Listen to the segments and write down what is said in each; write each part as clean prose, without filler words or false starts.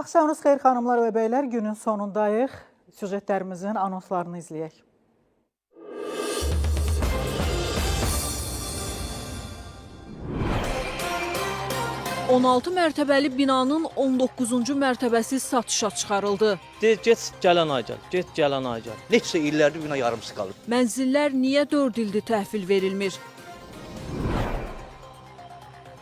Axşamınız xeyir xanımlar və bəylər, günün sonundayıq. Süjetlərimizin anonslarını izləyək. 16 mərtəbəli binanın 19-cu mərtəbəsi satışa çıxarıldı. Deyir, get gələn ay gəl, get gələn ay gəl. Neçə illərdir bina yarımçıq qalır. Mənzillər niyə 4 ildir təhvil verilmir?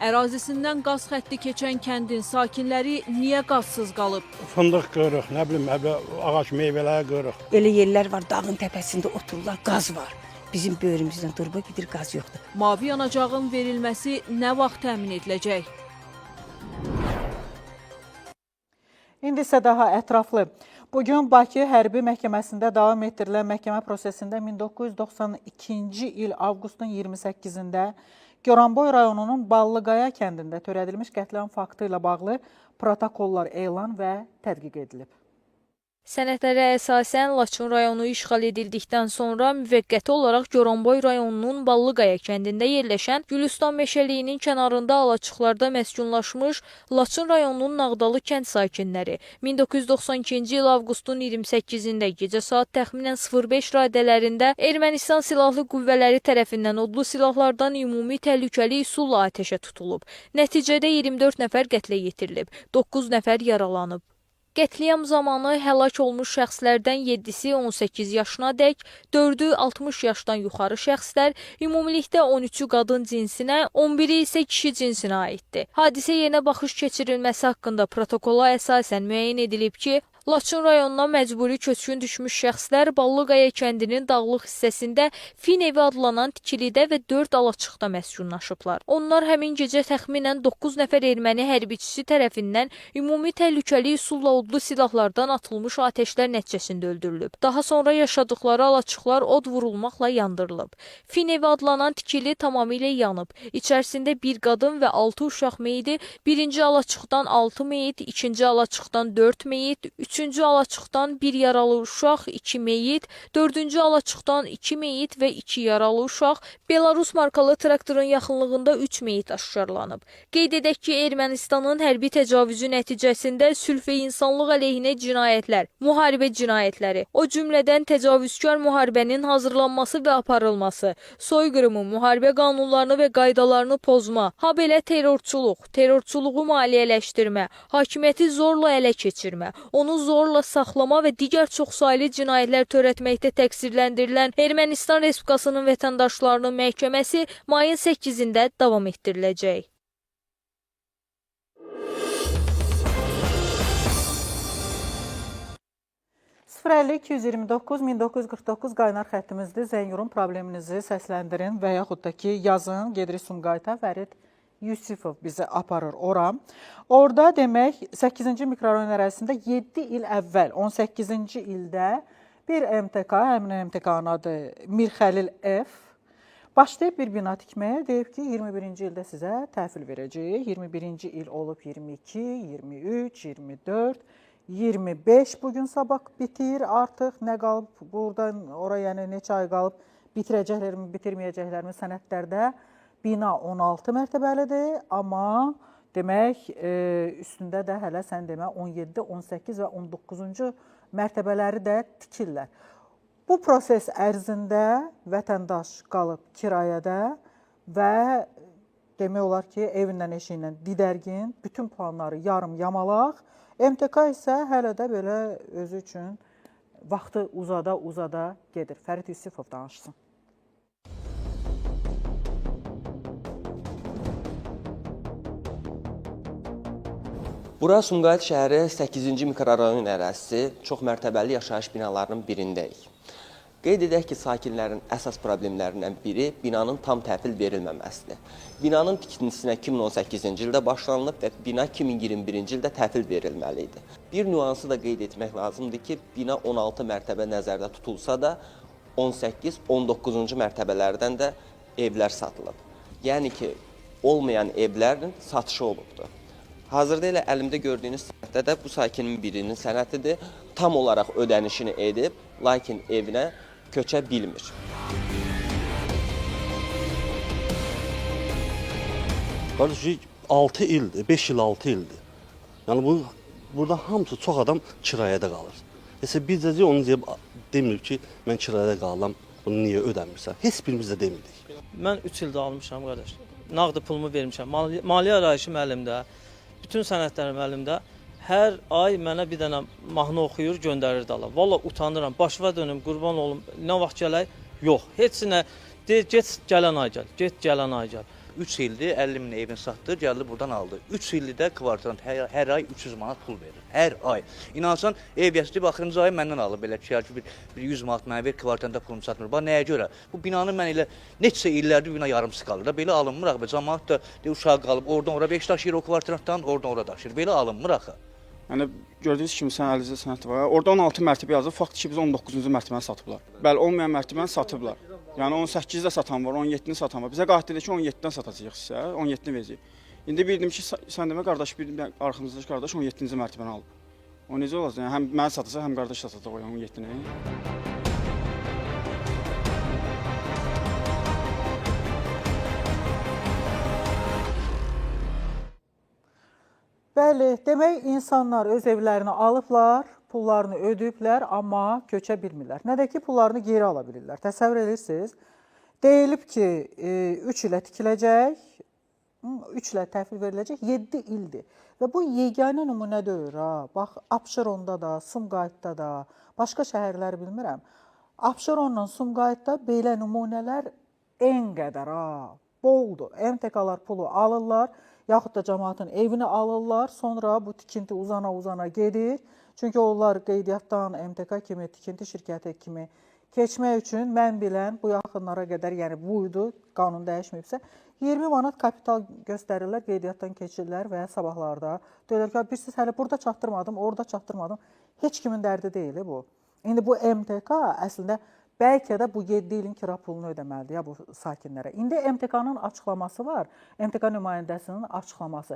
Ərazisindən qaz xətti keçən kəndin sakinləri niyə qazsız qalıb? Fındıq qırıq, nə bilim, ağac meyvələri qırıq. Elə yerlər var, dağın təpəsində otururlar, qaz var. Bizim böyrümüzdən durba gedir, qaz yoxdur. Mavi yanacağın verilməsi nə vaxt təmin ediləcək? İndi isə daha ətraflı. Bugün Bakı Hərbi Məhkəməsində davam etdirilən məhkəmə prosesində 1992-ci il avqustun 28-də Goranboy rayonunun Ballıqaya kəndində törədilmiş qətliam faktı ilə bağlı protokollar elan və tədqiq edilib. Sənədlərə əsasən Laçın rayonu işğal edildikdən sonra müvəqqəti olaraq Goranboy rayonunun Ballıqaya kəndində yerləşən Gülüstan meşəliyinin kənarında alaçıqlarda məskunlaşmış Laçın rayonunun Nağdalı kənd sakinləri 1992-ci il avqustun 28-də gecə saat təxminən 05 radələrində Ermənistan silahlı qüvvələri tərəfindən odlu silahlardan ümumi təhlükəli üsulla atəşə tutulub. Nəticədə 24 nəfər qətlə yetirilib, 9 nəfər yaralanıb. Qətliam zamanı həlak olmuş şəxslərdən 7-si 18 yaşına dək, 4-ü 60 yaşdan yuxarı şəxslər, ümumilikdə 13-ü qadın cinsinə, 11-i isə kişi cinsinə aiddir. Hadisə yerinə baxış keçirilməsi haqqında protokola əsasən müəyyən edilib ki, Laçın rayonuna məcburi köçkün düşmüş şəxslər Ballıqaya kəndinin dağlıq hissəsində Fin evi adlanan tikilidə və 4 alaçıqda məskunlaşıblar. Onlar həmin gecə təxminən 9 nəfər erməni hərbiçisi tərəfindən ümumi təhlükəli üsulla odlu silahlardan atılmış atəşlər nəticəsində öldürülüb. Daha sonra yaşadıkları alaçıqlar od vurulmaqla yandırılıb. Fin evi adlanan tikili tamamilə yanıb. İçərisində bir qadın və 6 uşaq meyidi, birinci alaçıqdan 6 meyit, ikinci alaçıqdan 4 meyit, üçüncü alaçıqdan bir yaralı uşaq, 2 meyit, dördüncü alaçıqdan 2 meyit və 2 yaralı uşaq, Belarus markalı traktorun yaxınlığında 3 meyit aşkarlanıb. Qeyd edək ki, Ermənistanın hərbi təcavüzü nəticəsində sülh və insanlıq əleyhinə cinayətlər, müharibə cinayətləri, o cümlədən təcavüzkar müharibənin hazırlanması və aparılması, soyqırımı, müharibə qanunlarını və qaydalarını pozma, habelə terrorçuluq, terrorçuluğu maliyyələşdirmə, hakimiyyəti zorla ələ keçirmə, onu zorla saxlama və digər çoxsaylı cinayətlər törətməkdə təqsirləndirilən Ermənistan Respublikasının vətəndaşlarının məhkəməsi mayın 8-də davam etdiriləcək. Sıfır 229 1949 qaynar xəttimizdir. Zəng vurun, probleminizi səsləndirin və yaxud da ki, yazın. Gedirik Sumqayıta, Fərid Yusifov bizi aparır ora. Orada demək 8-ci mikrorayon ərazisində 7 il əvvəl, 18-ci ildə bir MTK, həmin MTK-nın adı Mirxəlil F, başlayıb bir bina tikməyə, deyib ki, 21-ci ildə sizə təhvil verəcəyik. 21-ci il olub 22, 23, 24, 25 bugün sabah bitir artıq. Nə qalıb buradan ora, yəni neçə ay qalıb bitirəcəklərmi, bitirməyəcəklərmi sənədlərdə. Bina 16 mərtəbəlidir, amma demək üstündə də hələ sən demə 17, 18 və 19-cu mərtəbələri də tikirlər. Bu proses ərzində vətəndaş qalıb kirayədə və demək olar ki, evindən, eşiyindən didərgin, bütün planları yarım yamalaq. MTK isə hələ də belə özü üçün vaxtı uzada-uzada gedir. Fərid Yusifov danışsın. Bura Sumqayıt şəhəri 8-ci mikrorayon ərazisi çox mərtəbəli yaşayış binalarının birindəyik. Qeyd edək ki, sakinlərin əsas problemlərindən biri binanın tam təhvil verilməməsidir. Binanın tikintisinə 2018-ci ildə başlanılıb və bina 2021-ci ildə təhvil verilməli idi. Bir nüansı da qeyd etmək lazımdır ki, bina 16 mərtəbə nəzərdə tutulsa da 18, 19-cu mərtəbələrdən də evlər satılıb. Yəni ki, olmayan evlərin satışı olubdur. Hazırda elə əlimdə gördüyünüz sənəddə də bu sakinin birinin sənədidir. Tam olaraq ödənişini edib, lakin evinə köçə bilmir. Qardaş, 6 ildir, 5 il, 6 ildir. Yəni bu Burada hamısı çox adam kirayədə qalır. Heç bircəcik onu deyib demir ki, mən kirayədə qalıram, bunu niyə ödəmirsən? Heç birimiz də demirik. Mən 3 ildə almışam qardaş. Nağd pulumu vermişəm. Maliyyə arayışım əlimdə. Bütün sənədlərim əlimdə. Hər ay mənə bir dənə mahnı oxuyur, göndərir dala. Valla utanıram. Başıma dönüm, qurban olum. Nə vaxt gələk? Yox. Heç nə. Deyir, get gələn ay gəl. Get gələn ay gəl. 3 ildir 50 min evini satdı, gəldi buradan aldı. 3 ildir də kvartirant hər ay 300 manat pul verir. Hər ay. İnansan ev yəsidir, axırıncı ayı məndən alıb belə ki, bir 100 manat mənə ver, kvartiranta pulum çatmır. Bax nəyə görə? Bu binanı mən elə neçə illərdir bina yarımçı qalır da. Belə alınmır axı. Camaat da uşaq qalıb oradan ora 5 daşıyır o kvartirantdan, oradan ora daşıyır. Belə alınmır axı. Yəni gördüyünüz kimi sən əlinizdə sənəd var. Orada 16 mərtəbə yazılıb, faktiki bizə 19-cu mərtəbəni satıblar. Bəli, olmayan mərtəbəni satıblar. Yəni 18-də satan var, 17-ni satan var. Bizə qayıt dedi ki, 17-dən satacağıq sizə, 17-ni verəcəyik. İndi bildim ki, sən demə qardaş, bir arxamızdakı qardaş 17-ci mərtəbəni alıb. O necə olacaq? Yəni həm mən satacaq, həm qardaş satacaq o 17-ni. Bəli, demək insanlar öz evlərini alıblar, pullarını ödəyiblər, amma köçə bilmirlər. Nə də ki, pullarını geri ala bilirlər. Təsəvvür edirsiniz. Deyilib ki, 3 ilə tikiləcək, 3 ilə təhvil veriləcək, 7 ildir. Və bu yeganə nümunə deyil ha. Bax, Abşeronda da, Sumqayıtda da, başqa şəhərlər bilmirəm. Abşeronla Sumqayıtda belə nümunələr en qədər ha, boldur. MTK-lar pulu alırlar, yaxud da cəmaatın evini alırlar, sonra bu tikinti uzana-uzana gedir. Çünki onlar qeydiyyatdan MTK kimi, tikinti şirkəti kimi keçmək üçün mən bilən bu yaxınlara qədər, yəni buydu, qanun dəyişməyibsə, 20 manat kapital göstərirlər, qeydiyyatdan keçirlər və sabahlarda deyirlər ki, bilirsiniz, hələ burada çatdırmadım, orada çatdırmadım. Heç kimin dərdi deyil bu. İndi bu MTK əslində bəlkə də bu 7 ilin kira pulunu ödəməlidir ya bu sakinlərə. İndi MTK-nın açıqlaması var, MTK nümayəndəsinin açıqlaması.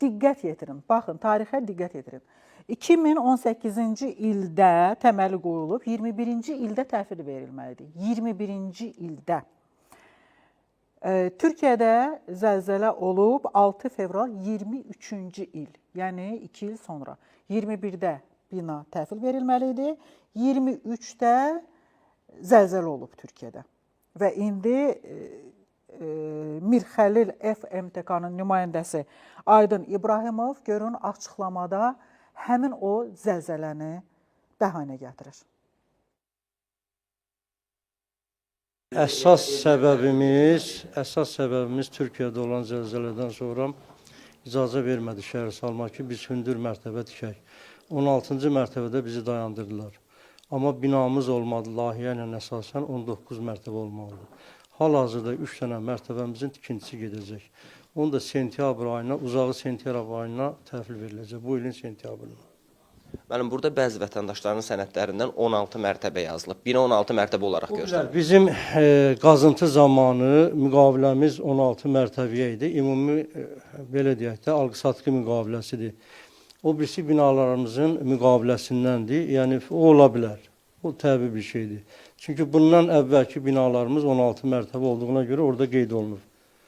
Diqqət yetirin, baxın, tarixə diqqət yetirin. 2018-ci ildə təməli qoyulub, 21-ci ildə təhvil verilməlidir. 21-ci ildə. Türkiyədə zəlzələ olub 6 fevral 23-cü il, yəni 2 il sonra. 21-də bina təhvil verilməli idi, 23-də zəlzələ olub Türkiyədə. Və indi Mirxəlil FMTK-nın nümayəndəsi Aydın İbrahimov görün açıqlamada həmin o zəlzələni bəhanə gətirir. Əsas səbəbimiz Türkiyədə olan zəlzələdən sonra icazə vermədi şəhər salmaq ki, biz hündür mərtəbə tikək. 16-cı mərtəbədə bizi dayandırdılar. Amma binamız olmadı, layihə ilə əsasən 19 mərtəbə olmalıdır. Hal-hazırda 3 dənə mərtəbəmizin tikintisi gedəcək. Onu da sentyabr ayına, uzağı sentyabr ayına təhvil veriləcək, bu ilin sentyabrına. Mənim burada bəzi vətəndaşların sənədlərindən 16 mərtəbə yazılıb. Bina 16 mərtəbə olaraq göstərilir. Bizim qazıntı zamanı müqaviləmiz 16 mərtəbəyə idi. Ümumi, belə deyək də, alqı-satqı müqaviləsidir. O birisi binalarımızın müqaviləsindəndir. Yəni, o ola bilər. O təbii bir şeydir. Çünki bundan əvvəlki binalarımız 16 mərtəbə olduğuna görə orada qeyd olunur.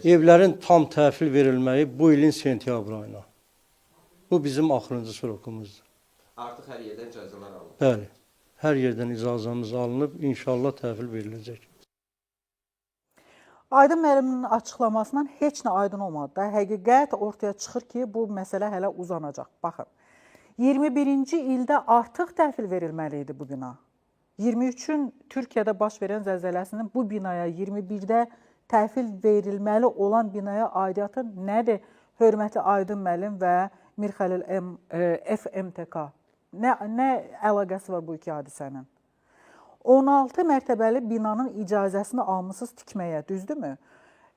Evlərin tam təhvil verilməyi bu ilin sentyabr ayına. Bu bizim axırıncı srokumuzdur. Artıq hər yerdən icazələr alınıb. Bəli, hər yerdən icazəmiz alınıb, inşallah təhvil veriləcək. Aydın müəllimin açıqlamasından heç nə aydın olmadı da. Həqiqət ortaya çıxır ki, bu məsələ hələ uzanacaq. Baxın, 21-ci ildə artıq təhvil verilməli idi bu bina. 23-ün Türkiyədə baş verən zəlzələsinin bu binaya 21-də təhvil verilməli olan binaya aidiyyatı nədir? Hörmətli Aydın müəllim və Mirxəlil FMTK. Nə əlaqəsi var bu iki hadisənin? 16 mərtəbəli binanın icazəsini almısınız tikməyə, düzdürmü?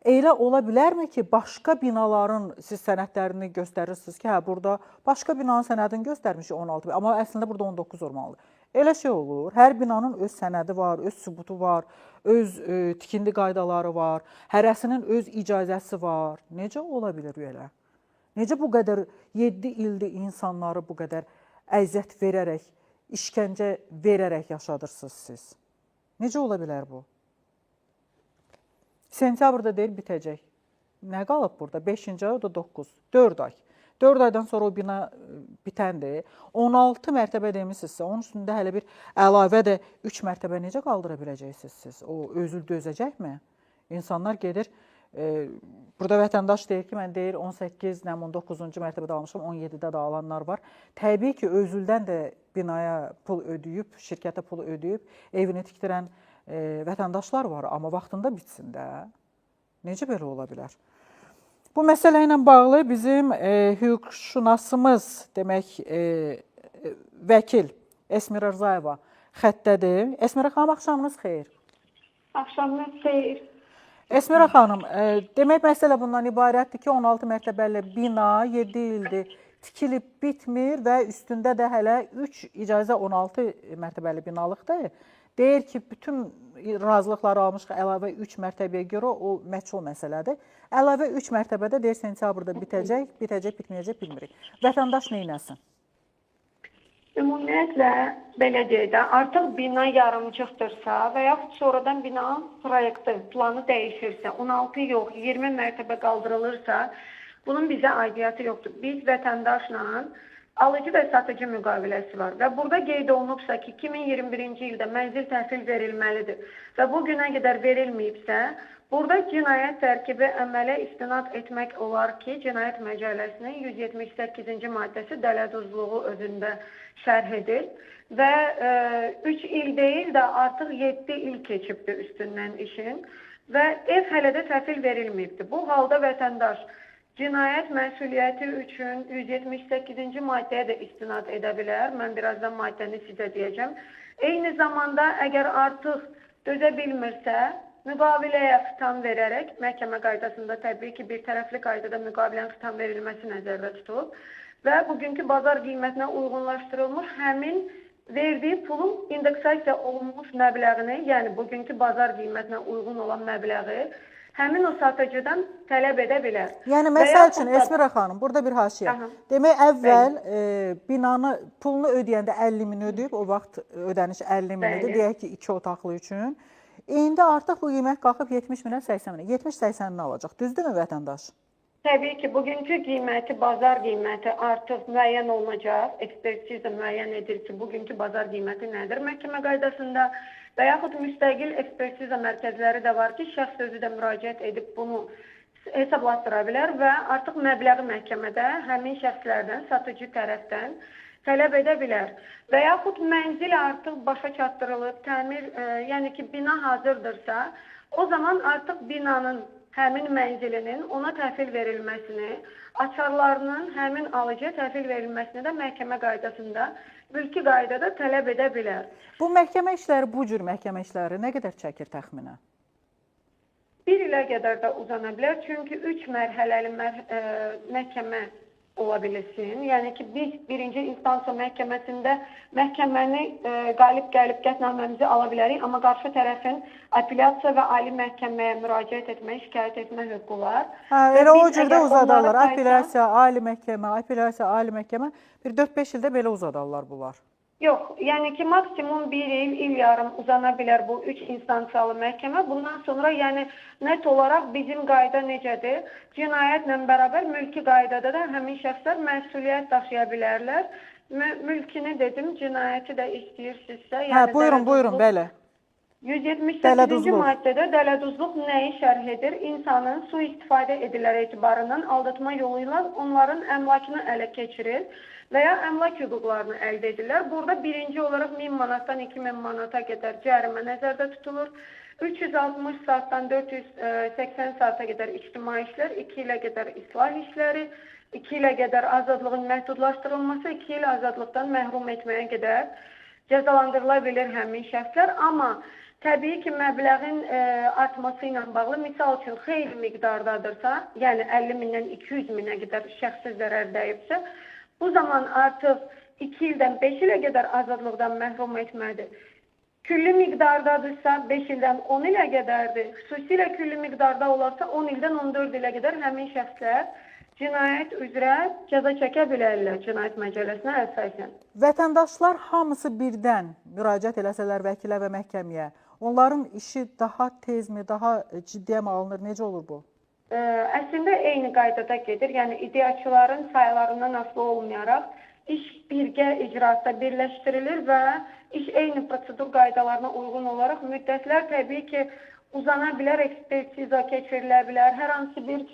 Elə ola bilərmi ki, başqa binaların siz sənədlərini göstərirsiniz ki, hə, burada başqa binanın sənədini göstərmişik 16, amma əslində burada 19 olmalıdır. Elə şey olur. Hər binanın öz sənədi var, öz sübutu var, öz tikinti qaydaları var, hərəsinin öz icazəsi var. Necə ola bilər belə? Necə bu qədər 7 ildir insanları bu qədər əziyyət verərək, işgəncə verərək yaşadırsınız siz? Necə ola bilər bu? Sentyabrda deyil, bitəcək. Nə qalıb burada? 5-ci ay, o da 9. 4 ay. 4 aydan sonra o bina bitəndir. 16 mərtəbə demisinizsə, onun üstündə hələ bir əlavə də 3 mərtəbə necə qaldıra biləcəksiniz siz? O özü dözəcəkmi? İnsanlar gedir, burada vətəndaş deyir ki, mən deyir 18, nəm 19-cu mərtəbədə almışam, 17-də də alanlar var. Təbii ki, özüldən də binaya pul ödəyib, şirkətə pul ödəyib, evini tikdirən vətəndaşlar var, amma vaxtında bitsin də. Necə belə ola bilər? Bu məsələ ilə bağlı bizim hüquqşünasımız, demək, vəkil Esmira Rzayeva xəttədir. Esmira xanım, axşamınız xeyir. Axşamınız xeyir. Esmira xanım, demək məsələ bundan ibarətdir ki, 16 mərtəbəli bina 7 ildir tikilib bitmir və üstündə də hələ 3 icazə 16 mərtəbəli binalıqdır. Deyir ki, bütün razılıqları almışıq əlavə 3 mərtəbəyə görə, o məchul məsələdir. Əlavə 3 mərtəbədə deyir sentyabrda bitəcək, bitəcək, bitməyəcək bilmirik. Vətəndaş neynəsin? Ümumiyyətlə, belə deyək də, artıq bina yarımçıqdırsa və yaxud sonradan binanın proyekti, planı dəyişirsə, 16 yox, 20 mərtəbə qaldırılırsa, bunun bizə aidiyyatı yoxdur. Biz vətəndaşla alıcı və satıcı müqaviləsi var və burada qeyd olunubsa ki, 2021-ci ildə mənzil təhvil verilməlidir və bu günə qədər verilməyibsə, burada cinayət tərkibi əmələ istinad etmək olar ki, Cinayət Məcəlləsinin 178-ci maddəsi dələduzluğu özündə şərh edir və 3 il deyil də artıq 7 il keçibdir üstündən işin və ev hələ də təhvil verilməyibdir. Bu halda vətəndaş cinayət məsuliyyəti üçün 178-ci maddəyə də istinad edə bilər. Mən birazdan maddəni sizə deyəcəm. Eyni zamanda əgər artıq dözə bilmirsə, müqaviləyə xitam verərək, məhkəmə qaydasında təbii ki, bir tərəfli qaydada müqavilənin xitam verilməsi nəzərdə tutulub və bugünkü bazar qiymətinə uyğunlaşdırılmış həmin verdiyi pulun indeksasiya olunmuş məbləğini, yəni bugünkü bazar qiymətinə uyğun olan məbləği həmin o satıcıdan tələb edə bilər. Yəni, məsəl üçün, Esmira xanım, burada bir haşiyə. Demək, əvvəl binanı, pulunu ödəyəndə 50 min ödəyib, o vaxt ödəniş 50 min idi, deyək ki, 2 otaqlı üçün. İndi artıq bu qiymət qalxıb 70 minə, 80 minə, 70-80-ni alacaq. Düzdürmü vətəndaş? Təbii ki, bugünkü qiyməti, bazar qiyməti artıq müəyyən olunacaq. Ekspertiza müəyyən edir ki, bugünkü bazar qiyməti nədir məhkəmə qaydasında və yaxud müstəqil ekspertiza mərkəzləri də var ki, şəxs özü də müraciət edib bunu hesablatdıra bilər və artıq məbləği məhkəmədə həmin şəxslərdən, satıcı tərəfdən tələb edə bilər. Və yaxud mənzil artıq başa çatdırılıb, təmir, yəni ki, bina hazırdırsa, o zaman artıq binanın həmin mənzilinin ona təhvil verilməsini, açarlarının həmin alıcıya təhvil verilməsini də məhkəmə qaydasında, mülki qaydada tələb edə bilər. Bu məhkəmə işləri, bu cür məhkəmə işləri nə qədər çəkir təxminən? Bir ilə qədər də uzana bilər. Çünki 3 mərhələli məhkəmə ola bilsin. Yəni ki, biz birinci instansiya məhkəməsində məhkəməni qalib gəlib qətnaməmizi ala bilərik, amma qarşı tərəfin apellyasiya və ali məhkəməyə müraciət etmə, şikayət etmə hüququ var. Hə, elə o cürdə uzadarlar. Apellyasiya, ali məhkəmə, apellyasiya, ali məhkəmə. Bir 4-5 ildə belə uzadarlar bunlar. Yox, yəni ki, maksimum 1 il, il yarım uzana bilər bu 3 instansiyalı məhkəmə. Bundan sonra, yəni net olaraq bizim qayda necədir? Cinayətlə bərabər mülki qaydada da həmin şəxslər məsuliyyət daşıya bilərlər. Mülkini dedim, cinayəti də istəyirsinizsə. Hə, buyurun, buyurun, bəli. 178-ci maddədə dələduzluq nəyi şərh edir? İnsanın sui-istifadə edilər etibarından aldatma yolu ilə onların əmlakını ələ keçirir və ya əmlak hüquqlarını əldə edirlər. Burada birinci olaraq 1000 manatdan 2000 manata qədər cərimə nəzərdə tutulur. 360 saatdan 480 saata qədər ictimai işlər, 2 ilə qədər islah işləri, 2 ilə qədər azadlığın məhdudlaşdırılması, 2 il azadlıqdan məhrum etməyə qədər cəzalandırıla bilir həmin şəxslər. Amma təbii ki, məbləğin artması ilə bağlı, misal üçün, xeyli miqdardadırsa, yəni 50 mindən 200 minə qədər şəxsi zərər dəyibsə, bu zaman artıq 2 ildən 5 ilə qədər azadlıqdan məhrum etmədir. Külli miqdardadırsa 5 ildən 10 ilə qədərdir. Xüsusilə külli miqdarda olarsa 10 ildən 14 ilə qədər həmin şəxslər cinayət üzrə cəza çəkə bilərlər Cinayət Məcəlləsinə əsasən. Vətəndaşlar hamısı birdən müraciət eləsələr vəkilə və məhkəməyə, onların işi daha tezmi, daha ciddiyə mi alınır? Necə olur bu? Əslində eyni qaydada gedir. Yəni iddiaçıların saylarından asılı olmayaraq iş birgə icraatda birləşdirilir və iş eyni prosedur qaydalarına uyğun olaraq müddətlər təbii ki uzana bilər, ekspertiza keçirilə bilər, hər hansı bir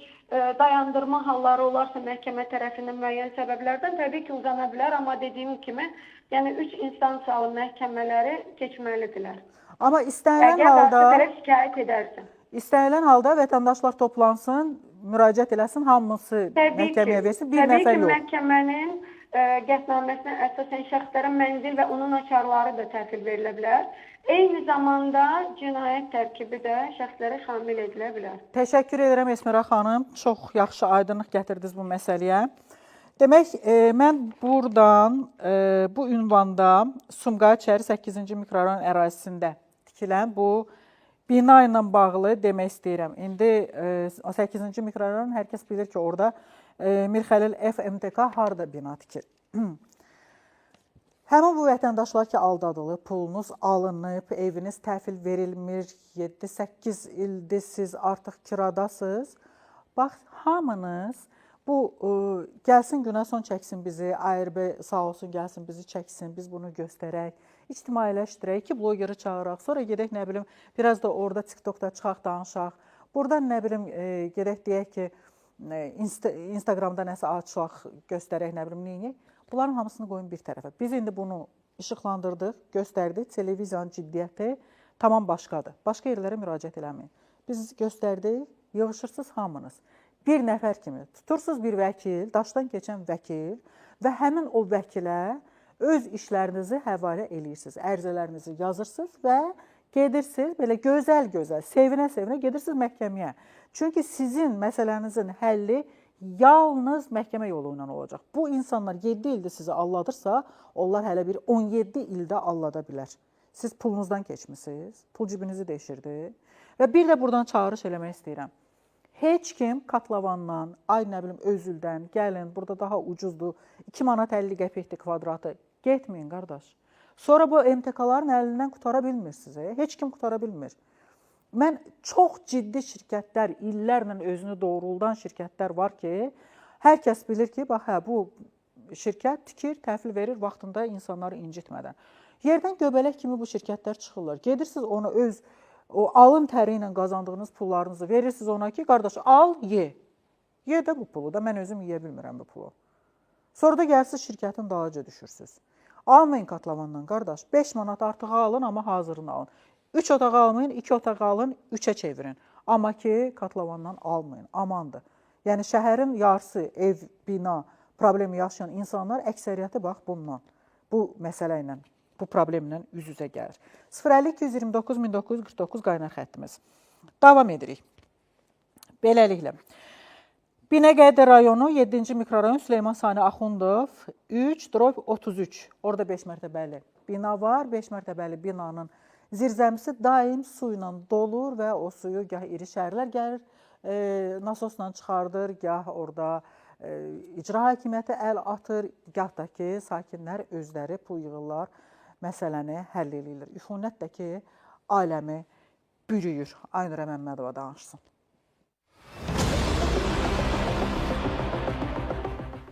dayandırma halları olarsa məhkəmə tərəfindən müəyyən səbəblərdən təbii ki uzana bilər, amma dediyim kimi, yəni 3 instansiyalı məhkəmələri keçməlidirlər. Amma istənilən halda tərəf şikayət edərsə. İstənilən halda vətəndaşlar toplansın, müraciət eləsin, hamısı məhkəməyə versin, bir nəfər yox. Təbii ki, məhkəmənin qətnaməsinə əsasən şəxslərə mənzil və onun açarları da təhvil verilə bilər. Eyni zamanda cinayət tərkibi də şəxslərə şamil edilə bilər. Təşəkkür edirəm Esmira xanım. Çox yaxşı aydınlıq gətirdiniz bu məsələyə. Demək, mən buradan bu ünvanda Sumqayıt şəhəri 8-ci mikrorayon ərazisində tikilən bu bina ilə bağlı demək istəyirəm. İndi 8-ci mikrorayon hər kəs bilir ki, orada Mirxəlil FMTK harda bina tikir. Həmin bu vətəndaşlar ki, aldadılıb, pulunuz alınıb, eviniz təhvil verilmir, 7-8 ildir siz artıq kiradasınız. Bax, hamınız bu gəlsin günə son çəksin bizi, ARB sağ olsun gəlsin bizi çəksin, biz bunu göstərək, ictimailəşdirək, 2 blogeri çağıraq, sonra gedək nə bilim, biraz da orada TikTokda çıxaq, danışaq. Buradan nə bilim, gedək deyək ki, Instagramda nəsə açaq, göstərək, nə bilim, neyini. Bunların hamısını qoyun bir tərəfə. Biz indi bunu işıqlandırdıq, göstərdik. Televiziyanın ciddiyyəti tamam başqadır. Başqa yerlərə müraciət eləməyin. Biz göstərdik, yığışırsınız hamınız. Bir nəfər kimi tutursunuz bir vəkil, daşdan keçən vəkil və həmin o vəkilə öz işlərinizi həvalə eləyirsiniz. Ərizələrinizi yazırsınız və gedirsiniz, belə gözəl-gözəl, sevinə-sevinə gedirsiniz məhkəməyə. Çünki sizin məsələnizin həlli yalnız məhkəmə yolu ilə olacaq. Bu insanlar 7 ildir sizi alladırsa, onlar hələ bir 17 ildə allada bilər. Siz pulunuzdan keçmisiniz, pul cibinizi deşirdi. Və bir də buradan çağırış eləmək istəyirəm. Heç kim Katlavandan, ay nə bilim Özüldən, gəlin, burada daha ucuzdur, 2 manat 50 qəpikdir kvadratı. Getməyin, qardaş. Sonra bu MTK-ların əlindən qutara bilmirsiniz. Heç kim qutara bilmir. Mən çox ciddi şirkətlər, illərlə özünü doğruldan şirkətlər var ki, hər kəs bilir ki, bax, hə, bu şirkət tikir, təhvil verir vaxtında insanları incitmədən. Yerdən göbələk kimi bu şirkətlər çıxırlar. Gedirsiniz ona öz o alın təri ilə qazandığınız pullarınızı verirsiniz ona ki, qardaş, al, ye. Ye də bu pulu da, mən özüm yeyə bilmirəm bu pulu. Sonra da gəlsiz şirkətin dalaca düşürsünüz. Almayın Katlavandan, qardaş. 5 manat artığı alın, amma hazırını alın. 3 otağı almayın, 2 otağı alın, 3-ə çevirin. Amma ki, Katlavandan almayın, amandır. Yəni, şəhərin yarısı ev, bina problemi yaşayan insanlar əksəriyyəti bax bununla, bu məsələ ilə, bu problemlə üz-üzə gəlir. 050 229 1949 qaynar xəttimiz. Davam edirik. Beləliklə, Binəqədi rayonu 7-ci mikrorayon Süleyman Sani Axundov 3/33. Orada 5 mərtəbəli bina var. 5 mərtəbəli binanın zirzəmisi daim su ilə dolur və o suyu gah iri şəhərlər gəlir, nasosla çıxardır, gah orada icra hakimiyyəti əl atır, gah da ki, sakinlər özləri pul yığırlar, məsələni həll eləyirlər. Üfunət də ki, aləmi bürüyür. Aynurə Məmmədova danışsın.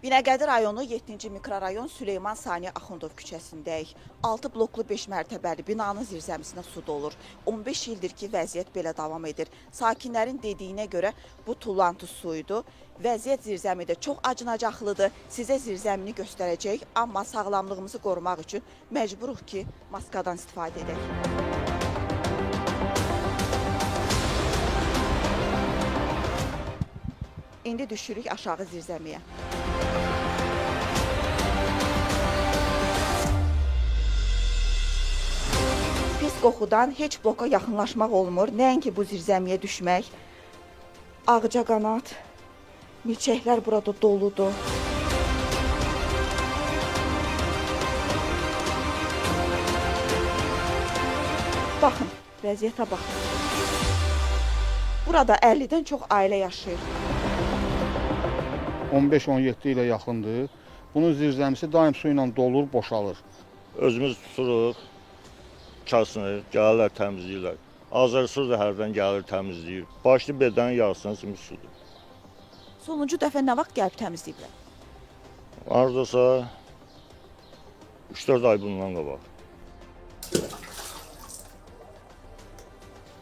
Binəqədi rayonu 7-ci mikrorayon Süleyman Sani Axundov küçəsindəyik. 6 bloklu 5 mərtəbəli binanın zirzəmisinə su dolur. 15 ildir ki, vəziyyət belə davam edir. Sakinlərin dediyinə görə bu tullantı suyudur. Vəziyyət zirzəmidə çox acınacaqlıdır. Sizə zirzəmini göstərəcəyik, amma sağlamlığımızı qorumaq üçün məcburuq ki, maskadan istifadə edək. İndi düşürük aşağı zirzəmiyə. Pis qoxudan heç bloka yaxınlaşmaq olmur. Nəinki bu zirzəmiyə düşmək. Ağcaqanad, milçəklər burada doludur. Baxın, vəziyyətə baxın. Burada 50-dən çox ailə yaşayır. 15-17 ilə yaxındır. Bunun zirzəmisi daim su ilə dolur, boşalır. Özümüz tuturuq, kasını, gəlirlər, təmizləyirlər. Azərsu da hərdən gəlir, təmizləyir. Başlı bedənin yarısının kimi sudur. Sonuncu dəfə nə vaxt gəlib təmizləyiblər? Hardasa 3-4 ay bundan qabaq.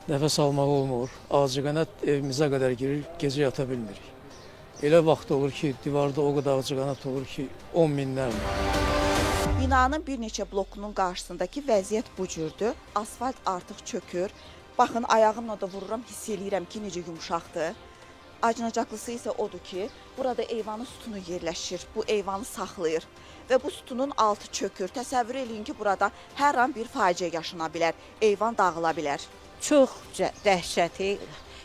Nəfəs almaq olmur. Ağcaqanad evimizə qədər girir, gecə yata bilmirik. Elə vaxt olur ki, divarda o qədər ağcaqanad olur ki, 10 minlərlə. Binanın bir neçə blokunun qarşısındakı vəziyyət bu cürdür. Asfalt artıq çökür. Baxın, ayağımla da vururam, hiss eləyirəm ki, necə yumşaqdır. Acınacaqlısı isə odur ki, burada eyvanın sütunu yerləşir, bu eyvanı saxlayır və bu sütunun altı çökür. Təsəvvür eləyin ki, burada hər an bir faciə yaşana bilər, eyvan dağıla bilər. Çox dəhşəti,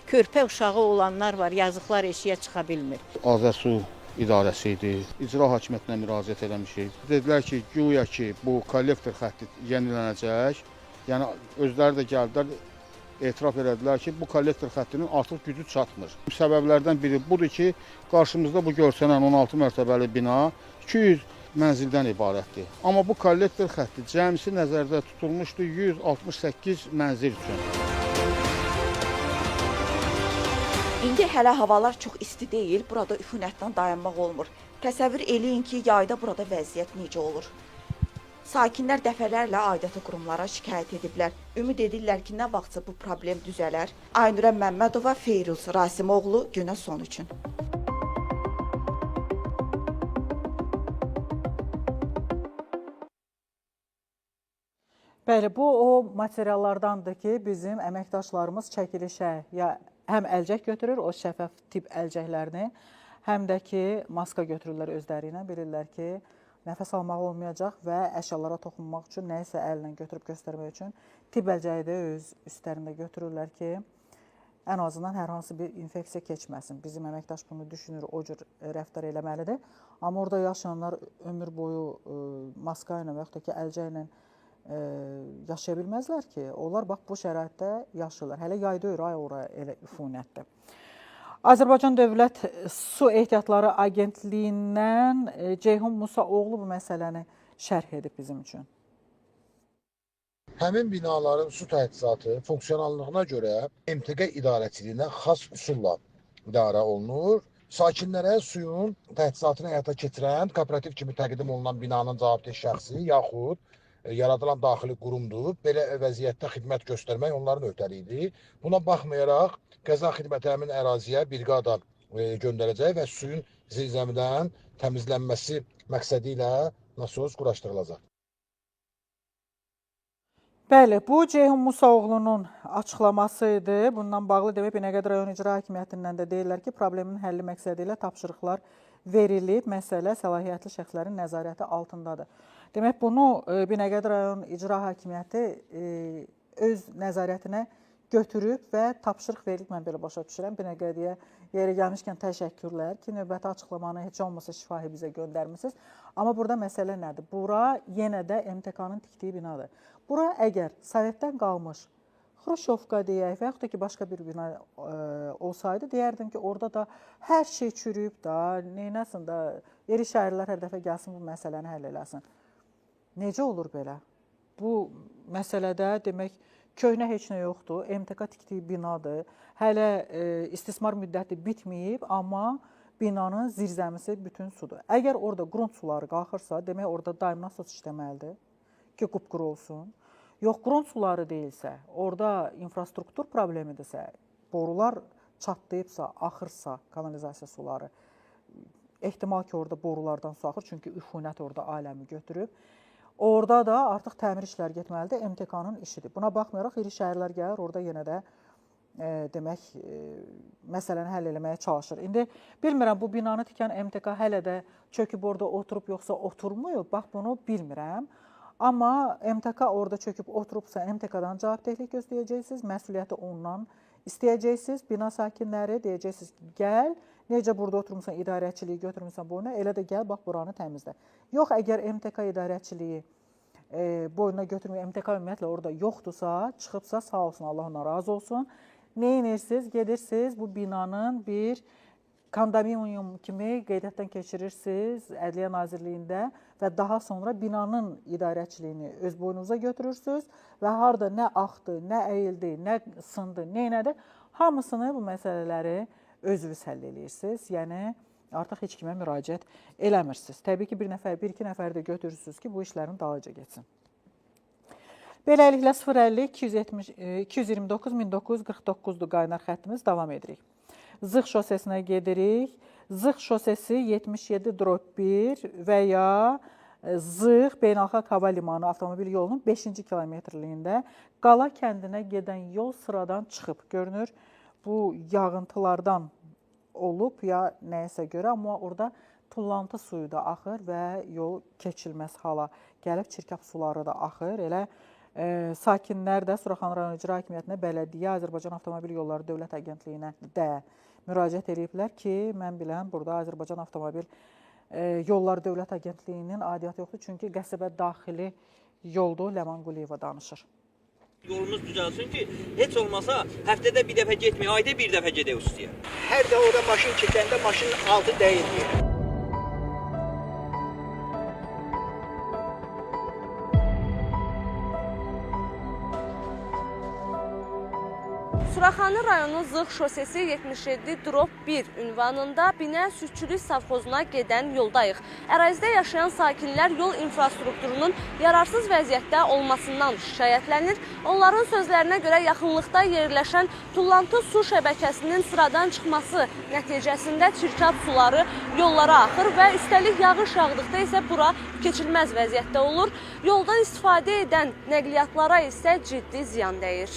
körpə uşağı olanlar var, yazıqlar eşiyə çıxa bilmir. Azərsu idarəsi idi. İcra hakimiyyətinə müraciət eləmişik. Dedilər ki, güya ki, bu kollektor xətti yenilənəcək. Yəni özləri də gəldilər, etiraf elədilər ki, bu kollektor xəttinin artıq gücü çatmır. Səbəblərdən biri budur ki, qarşımızda bu görsənən 16 mərtəbəli bina 200 mənzildən ibarətdir. Amma bu kollektor xətti cəmisi nəzərdə tutulmuşdu 168 mənzil üçün. İndi hələ havalar çox isti deyil, burada üfunətdən dayanmaq olmur. Təsəvvür eləyin ki, yayda burada vəziyyət necə olur? Sakinlər dəfələrlə aidiyyatı qurumlara şikayət ediblər. Ümid edirlər ki, nə vaxtsa bu problem düzələr. Aynurə Məmmədova, Feyruz Rasimoğlu, Günə Son üçün. Bəli, bu o materiallardandır ki, bizim əməkdaşlarımız çəkilişə ya həm əlcək götürür, o şəffaf tip əlcəklərini, həm də ki, maska götürürlər özləri ilə, bilirlər ki, nəfəs almaq olmayacaq və əşyalara toxunmaq üçün, nəyisə əllə götürüb göstərmək üçün tibb əlcəyi də öz üstlərində götürürlər ki, ən azından hər hansı bir infeksiya keçməsin. Bizim əməkdaş bunu düşünür, o cür rəftar eləməlidir. Amma orada yaşayanlar ömür boyu maska ilə və yaxud da ki, əlcək ilə yaşaya bilməzlər ki, onlar bax bu şəraitdə yaşayırlar. Hələ yayda deyir, ay ora elə üfunətdir. Azərbaycan Dövlət Su Ehtiyatları Agentliyindən Ceyhun Musaoğlu bu məsələni şərh edib bizim üçün. Həmin binaların su təchizatı funksionallığına görə MTQ idarəçiliyinə xas üsulla idarə olunur. Sakinlərə suyun təchizatını həyata keçirən kooperativ kimi təqdim olunan binanın cavabdeh şəxsi yaxud yaradılan daxili qurumdur. Belə vəziyyətdə xidmət göstərmək onların öhdəliyidir. Buna baxmayaraq qəza xidməti həmin əraziyə briqada göndərəcək və suyun zirzəmidən təmizlənməsi məqsədi ilə nasos quraşdırılacaq. Bəli, bu Ceyhun Musaoğlunun açıqlaması idi. Bundan bağlı demək Binəqədi rayon İcra Hakimiyyətindən də deyirlər ki, problemin həlli məqsədi ilə tapşırıqlar verilib. Məsələ səlahiyyətli şəxslərin nəzarəti altındadır. Demək, bunu Binəqədi rayon İcra Hakimiyyəti öz nəzarətinə götürüb və tapşırıq verilib, mən belə başa düşürəm. Binəqədiyə yeri gəlmişkən təşəkkürlər ki, növbəti açıqlamanı heç olmasa şifahi bizə göndərmişsiniz. Amma burada məsələ nədir? Bura yenə də MTK-nın tikdiyi binadır. Bura əgər Sovetdən qalmış Xruşovka deyək və yaxud da ki, başqa bir bina olsaydı, deyərdim ki, orada da hər şey çürüyüb da, neynəsin da, iri şəhərlər hər dəfə gəlsin bu məsələni həll eləsin. Necə olur belə? Bu məsələdə demək, köhnə heç nə yoxdur, MTK tikdiyi binadır, hələ istismar müddəti bitməyib, amma binanın zirzəmisi bütün sudur. Əgər orada qrunt suları qalxırsa, demək orada daim nasos işləməlidir ki, qupquru olsun. Yox, qrunt suları deyilsə, orada infrastruktur problemidirsə, borular çatlayıbsa, axırsa, kanalizasiya suları, ehtimal ki, orada borulardan su axır, çünki üfunət orada aləmi götürüb. Orada da artıq təmir işləri getməlidir, MTK-nın işidir. Buna baxmayaraq, iri şəhərlər gəlir, orada yenə də demək, məsələni həll eləməyə çalışır. İndi bilmirəm, bu binanı tikən MTK hələ də çöküb orada oturub, yoxsa oturmuyub, bax bunu bilmirəm. Amma MTK orada çöküb oturubsa, MTK-dan cavabdehlik gözləyəcəksiniz, məsuliyyəti ondan istəyəcəksiniz. Bina sakinləri deyəcəksiniz ki, gəl, necə burada oturmuşsan, idarəçiliyi götürmüsən boyuna, elə də gəl, bax buranı təmizlə. Yox, əgər MTK idarəçiliyi boyuna götürmüyor, MTK ümumiyyətlə orada yoxdursa, çıxıbsa, sağ olsun, Allah ona razı olsun. Nə edirsiniz? Gedirsiniz bu binanın bir kondominium kimi qeydiyyatdan keçirirsiniz Ədliyyə Nazirliyində və daha sonra binanın idarəçiliyini öz boynunuza götürürsünüz və harda nə axdı, nə əyildi, nə sındı, nə elədi, hamısını bu məsələləri özünüz həll eləyirsiniz. Yəni artıq heç kimə müraciət eləmirsiniz. Təbii ki, bir nəfər, bir iki nəfər də götürürsünüz ki, bu işlərin dalınca getsin. Beləliklə 050 270 229 1949-dur qaynar xəttimiz, davam edirik. Zığ şosesinə gedirik. Zığ şosesi 77/1 və ya Zığ Beynəlxalq Hava Limanı avtomobil yolunun 5-ci kilometrliyində Qala kəndinə gedən yol sıradan çıxıb. Görünür, bu yağıntılardan olub ya nəyəsə görə, amma orada tullantı suyu da axır və yol keçilməz hala gəlib, çirkab suları da axır. Elə sakinlər də Suraxanı rayon İcra Hakimiyyətinə, bələdiyyə, Azərbaycan Avtomobil Yolları Dövlət Agentliyinə də müraciət ediblər ki, mən bilən burada Azərbaycan Avtomobil Yolları Dövlət Agentliyinin aidiyyatı yoxdur, çünki qəsəbə daxili yoldur. Ləman Quliyeva danışır. Yolumuz düzəlsin ki, heç olmasa həftədə bir dəfə getməyək, ayda bir dəfə gedək ustaya. Hər də orada maşın keçəndə maşının altı dəyirmir. Suraxanı rayonu Zığ şosesi 77/1 ünvanında Binə Südçülük savxozuna gedən yoldayıq. Ərazidə yaşayan sakinlər yol infrastrukturunun yararsız vəziyyətdə olmasından şikayətlənir. Onların sözlərinə görə yaxınlıqda yerləşən tullantı su şəbəkəsinin sıradan çıxması nəticəsində çirkab suları yollara axır və üstəlik yağış yağdıqda isə bura keçilməz vəziyyətdə olur. Yoldan istifadə edən nəqliyyatlara isə ciddi ziyan dəyir.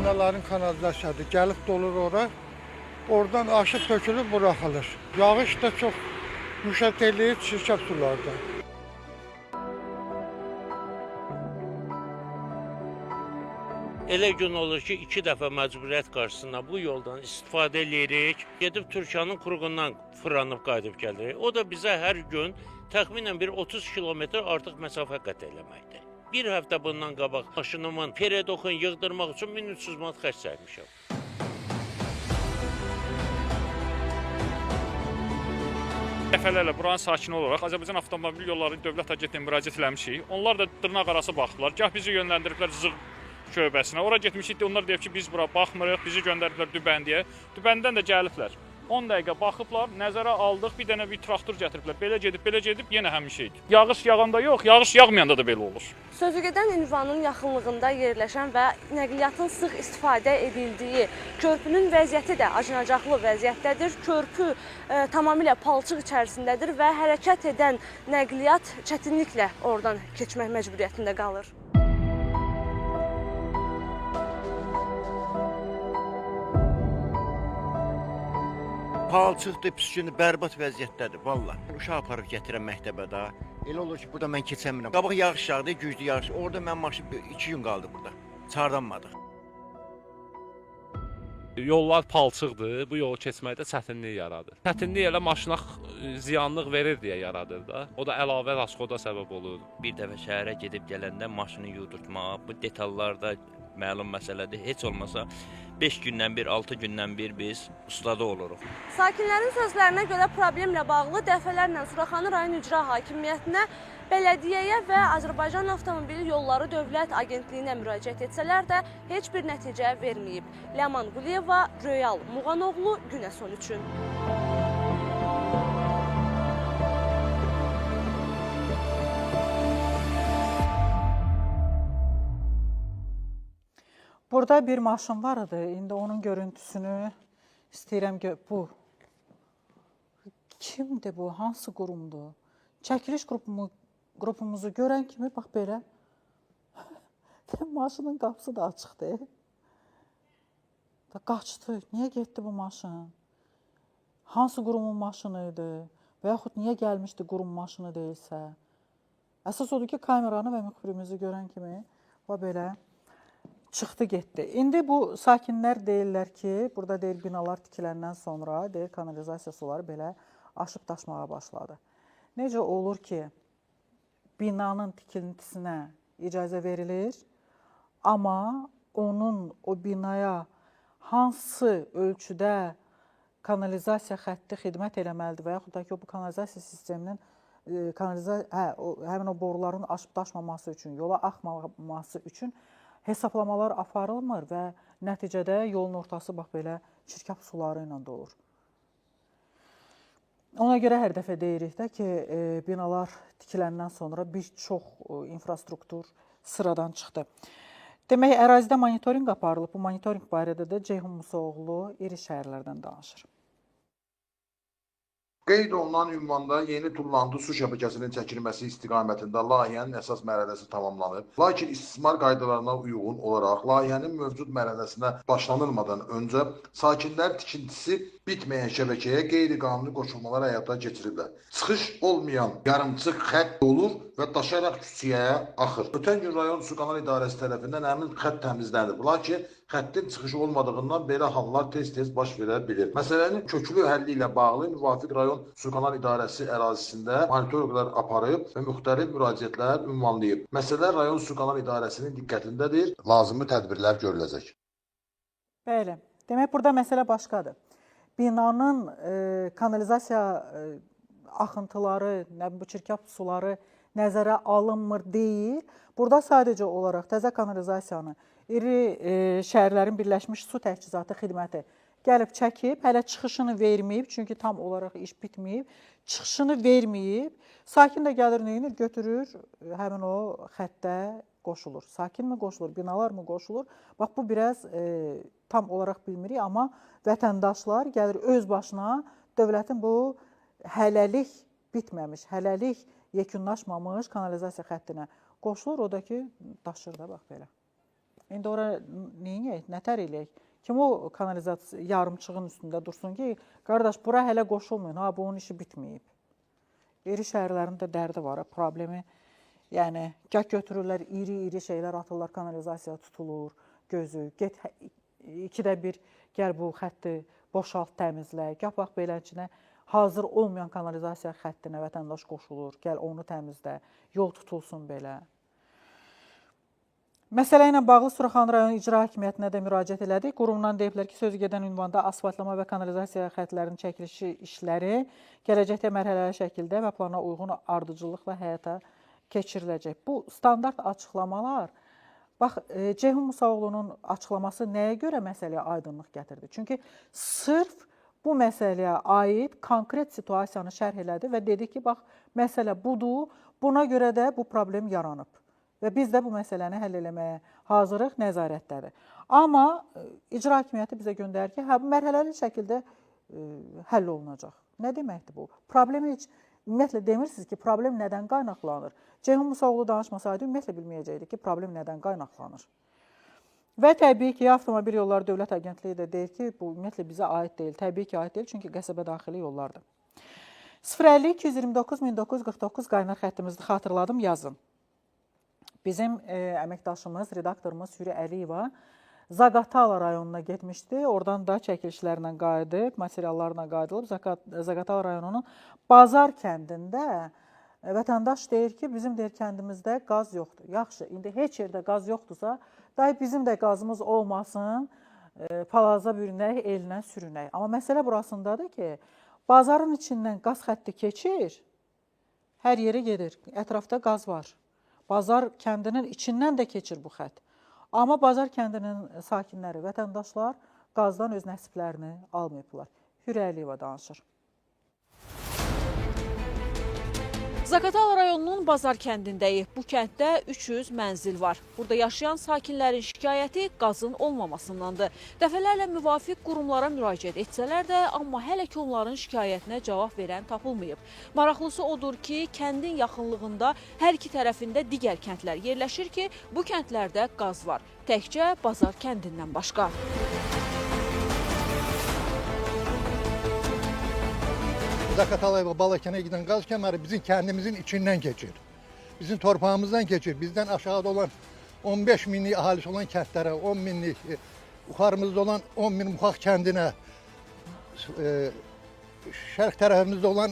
Binaların kanalizasiyası gəlib dolur ora, oradan aşıb tökülüb buraxılır. Yağış da çox müşət eləyir çirkab sularda. Elə gün olur ki, 2 dəfə məcburiyyət qarşısında bu yoldan istifadə eləyirik. Gedib Türkanın Kruqundan fırlanıb qayıdıb gəlirik. O da bizə hər gün təxminən bir 30 kilometr artıq məsafə qət eləməkdir. Bir həftə bundan qabaq maşınımın peredoxunu yığdırmaq üçün 1300 manat xərc çəkmişəm. Dəfələrlə buranın sakini olaraq Azərbaycan Avtomobil Yolları Dövlət Agentliyinə müraciət eləmişik. Onlar da dırnaq arası baxıblar. Gah bizi yönləndiriblər Zığ şöbəsinə. Ora getmişik, onlar deyib ki, biz bura baxmırıq, bizi göndəriblər Dübəndiyə. Dübəndidən də gəliblər. 10 dəqiqə baxıblar, nəzərə aldıq, bir dənə bir traktor gətiriblər. Belə gedib, belə gedib, yenə həmin şeydir. Yağış yağanda yox, yağış yağmayanda da belə olur. Sözügedən ünvanın yaxınlığında yerləşən və nəqliyyatın sıx istifadə edildiyi körpünün vəziyyəti də acınacaqlı vəziyyətdədir. Körpü tamamilə palçıq içərisindədir və hərəkət edən nəqliyyat çətinliklə oradan keçmək məcburiyyətində qalır. Palçıqdır, pis günü, bərbad vəziyyətdədir, valla. Uşaq aparıb gətirəm məktəbə da. Elə olur ki, burada mən keçəmirəm. Qabaq yağış yağdı, güclü yağış. Orada mən maşın 2 gün qaldı burada. Çardanmadıq. Yollar palçıqdır, bu yolu keçməkdə çətinlik yaradır. Çətinlik elə maşına ziyanlıq verir deyə yaradır da. O da əlavə rasxoda səbəb olur. Bir dəfə şəhərə gedib gələndə maşını yudurtmağa, bu detallar da məlum məsələdir. Heç olmasa 5 gündən bir, 6 gündən bir biz ustada oluruq. Sakinlərin sözlərinə görə problemlə bağlı dəfələrlə Suraxanı rayon İcra Hakimiyyətinə, bələdiyyəyə və Azərbaycan Avtomobil Yolları Dövlət Agentliyinə müraciət etsələr də heç bir nəticə verməyib. Ləman Quliyeva, Röyal Muğanoğlu, Günə Son üçün. Burada bir maşın var idi. İndi onun görüntüsünü istəyirəm ki, bu kimdir bu? Hansı qurumdur? Çəkiliş qrupumuzu görən kimi bax belə maşının qapısı da açıqdır. Qaçdı. Niyə getdi bu maşın? Hansı qurumun maşını idi? Və yaxud niyə gəlmişdi qurum maşını deyilsə? Əsas odur ki, kameranı və müxbirimizi görən kimi bax belə çıxdı, getdi. İndi bu sakinlər deyirlər ki, burada deyir binalar tikiləndən sonra deyir kanalizasiya suları belə aşıb daşmağa başladı. Necə olur ki, binanın tikintisinə icazə verilir, amma onun o binaya hansı ölçüdə kanalizasiya xətti xidmət eləməlidir və yaxud da ki, bu kanalizasiya sisteminin həmin o boruların aşıb daşmaması üçün, yola axmaması üçün hesablamalar aparılmır və nəticədə yolun ortası bax belə çirkab suları ilə dolur. Ona görə hər dəfə deyirik də ki, binalar tikiləndən sonra bir çox infrastruktur sıradan çıxdı. Demək, ərazidə monitorinq aparılıb. Bu monitorinq barədə də Ceyhun Musaoğlu iri şəhərlərdən danışır. Qeyd olunan ünvanda yeni tullandı su şəbəkəsinin çəkilməsi istiqamətində layihənin əsas mərhələsi tamamlanıb. Lakin istismar qaydalarına uyğun olaraq layihənin mövcud mərhələsinə başlanılmadan öncə sakinlər tikintisi bitməyən şəbəkəyə qeyri-qanuni qoşulmalar həyata keçiriblər. Çıxış olmayan yarımçıq xətt dolur və daşaraq küçəyə axır. Ötən gün rayon su kanal idarəsi tərəfindən həmin xətt təmizlənib. Lakin xəttin çıxışı olmadığından belə hallar tez-tez baş verə bilir. Məsələnin köklü həlli ilə bağlı müvafiq rayon su kanal idarəsi ərazisində monitorinqlər aparıb və müxtəlif müraciətlər ünvanlayıb. Məsələ rayon su kanal idarəsinin diqqətindədir. Lazımi tədbirlər görüləcək. Bəli. Demək, burada məsələ başqadır. Binanın kanalizasiya axıntıları, bu çirkab suları nəzərə alınmır deyil. Burada sadəcə olaraq təzə kanalizasiyanı iri şəhərlərin Birləşmiş Su Təchizatı xidməti gəlib çəkib, hələ çıxışını verməyib, çünki tam olaraq iş bitməyib, çıxışını verməyib, sakin də gəlir, neyinir, götürür, həmin o xəttə qoşulur. Sakin mi qoşulur, binalar mı qoşulur? Bax, bu biraz tam olaraq bilmirik, amma vətəndaşlar gəlir öz başına dövlətin bu hələlik bitməmiş, hələlik yekunlaşmamış kanalizasiya xəttinə qoşulur, o da ki, daşır da bax belə. İndi ora neyniyək, nətər eləyək? Kim o kanalizasiya yarımçığın üstündə dursun ki, qardaş, bura hələ qoşulmayın, ha, bunun işi bitməyib. İri şəhərlərin də dərdi var, problemi, yəni, gah götürürlər, iri-iri şeylər atırlar, kanalizasiya tutulur, gözü, get ikidə bir, gəl bu xətti boşalt, təmizlə, gah bax beləçinə hazır olmayan kanalizasiya xəttinə vətəndaş qoşulur, gəl onu təmizlə, yol tutulsun belə. Məsələ ilə bağlı Suraxanı rayon İcra Hakimiyyətinə də müraciət elədik. Qurumdan deyiblər ki, sözü gedən ünvanda asfaltlama və kanalizasiya xətlərinin çəkilişi işləri gələcəkdə mərhələli şəkildə və plana uyğun ardıcıllıqla həyata keçiriləcək. Bu standart açıqlamalar, bax, Ceyhun Musaoğlunun açıqlaması nəyə görə məsələyə aydınlıq gətirdi? Çünki sırf bu məsələyə aid konkret situasiyanı şərh elədi və dedi ki, bax, məsələ budur, buna görə də bu problem yaranıb. Və biz də bu məsələni həll eləməyə hazırıq, nəzarətdədir. Amma icra hakimiyyəti bizə göndərir ki, hə, bu mərhələli şəkildə həll olunacaq. Nə deməkdir bu? Problemi heç ümumiyyətlə demirsiniz ki, problem nədən qaynaqlanır? Ceyhun Musaoğlu danışmasaydı ümumiyyətlə bilməyəcəkdik ki, problem nədən qaynaqlanır. Və təbii ki, Avtomobil Yolları Dövlət Agentliyi də deyir ki, bu ümumiyyətlə bizə aid deyil. Təbii ki, aid deyil, çünki qəsəbə daxili yollardır. 050 229 1949 qaynar xəttimizdə xatırladım, yazın. Bizim əməkdaşımız, redaktorumuz Hürü Əliyeva Zaqatala rayonuna getmişdi. Oradan da çəkilişlərlə qayıdıb, materiallarla qayıdılıb. Zaqatala rayonunun Bazar kəndində vətəndaş deyir ki, bizim deyir kəndimizdə qaz yoxdur. Yaxşı, indi heç yerdə qaz yoxdursa, dahi bizim də qazımız olmasın, palaza bürünək, elinə sürünək. Amma məsələ burasındadır ki, bazarın içindən qaz xətti keçir, hər yerə gedir, ətrafda qaz var. Bazar kəndinin içindən də keçir bu xətt. Amma Bazar kəndinin sakinləri, vətəndaşlar qazdan öz nəsiblərini almayıblar. Hürü Əliyeva danışır. Zaqatala rayonunun Bazar kəndindəyik. Bu kənddə 300 mənzil var. Burada yaşayan sakinlərin şikayəti qazın olmamasındandır. Dəfələrlə müvafiq qurumlara müraciət etsələr də, amma hələ ki onların şikayətinə cavab verən tapılmayıb. Maraqlısı odur ki, kəndin yaxınlığında hər iki tərəfində digər kəndlər yerləşir ki, bu kəndlərdə qaz var. Təkcə Bazar kəndindən başqa. Zaqatala ve Balakent'e giden gaz kemeri bizim kendimizin içinden geçir. Bizim torpağımızdan geçir. Bizden aşağıda olan 15 binlik ahalisi olan kentlere, 10 binlik yukarımızda olan 10 bin Muxaq kendine, şərq tarafımızda olan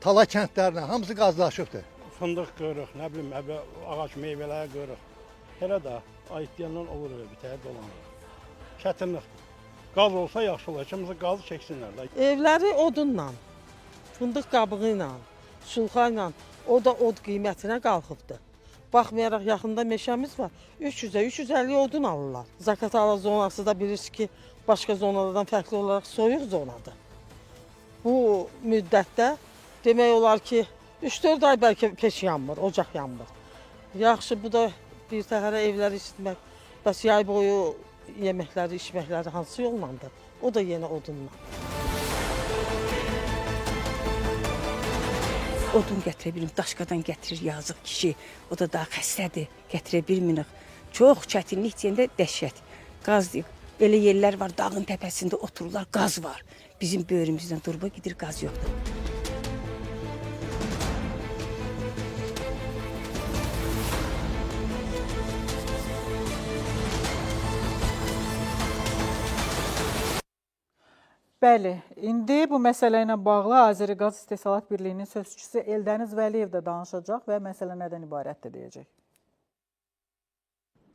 Tala kentlerine hamısı gazlaşıbdır. Fındıq qırıq, nə bilim, ağac meyvələri qırıq. Elə də ayıtlayandan olur öyle, bir təhər dolanır. Çətinlikdir. Qaz olsa yaxşı olar. Kimsə qazı çəksinlər də. Evləri odunla, fındıq qabığı ilə, sulxa ilə, o da od qiymətinə qalxıbdır. Baxmayaraq yaxında meşəmiz var, 300-ə, 350 odun alırlar. Zaqatala zonası da bilirsiniz ki, başqa zonalardan fərqli olaraq soyuq zonadır. Bu müddətdə demək olar ki, 3-4 ay bəlkə peç yanmır, ocaq yanmır. Yaxşı, bu da bir təhərə evləri isitmək, bəs yay boyu yeməkləri, içməkləri hansı yollandır? O da yenə odunla. Odun gətirə bilmirik, daşqadan gətirir yazıq kişi. O da daha xəstədir, gətirə bilmirik. Çox çətinlik deyəndə dəhşət. Qaz deyir. Belə yerlər var, dağın təpəsində otururlar, qaz var. Bizim böyrümüzdən durba gedir, qaz yoxdur. Bəli, indi bu məsələ ilə bağlı Azəriqaz İstehsalat Birliyinin sözçüsü Eldəniz Vəliyev də danışacaq və məsələ nədən ibarətdir deyəcək.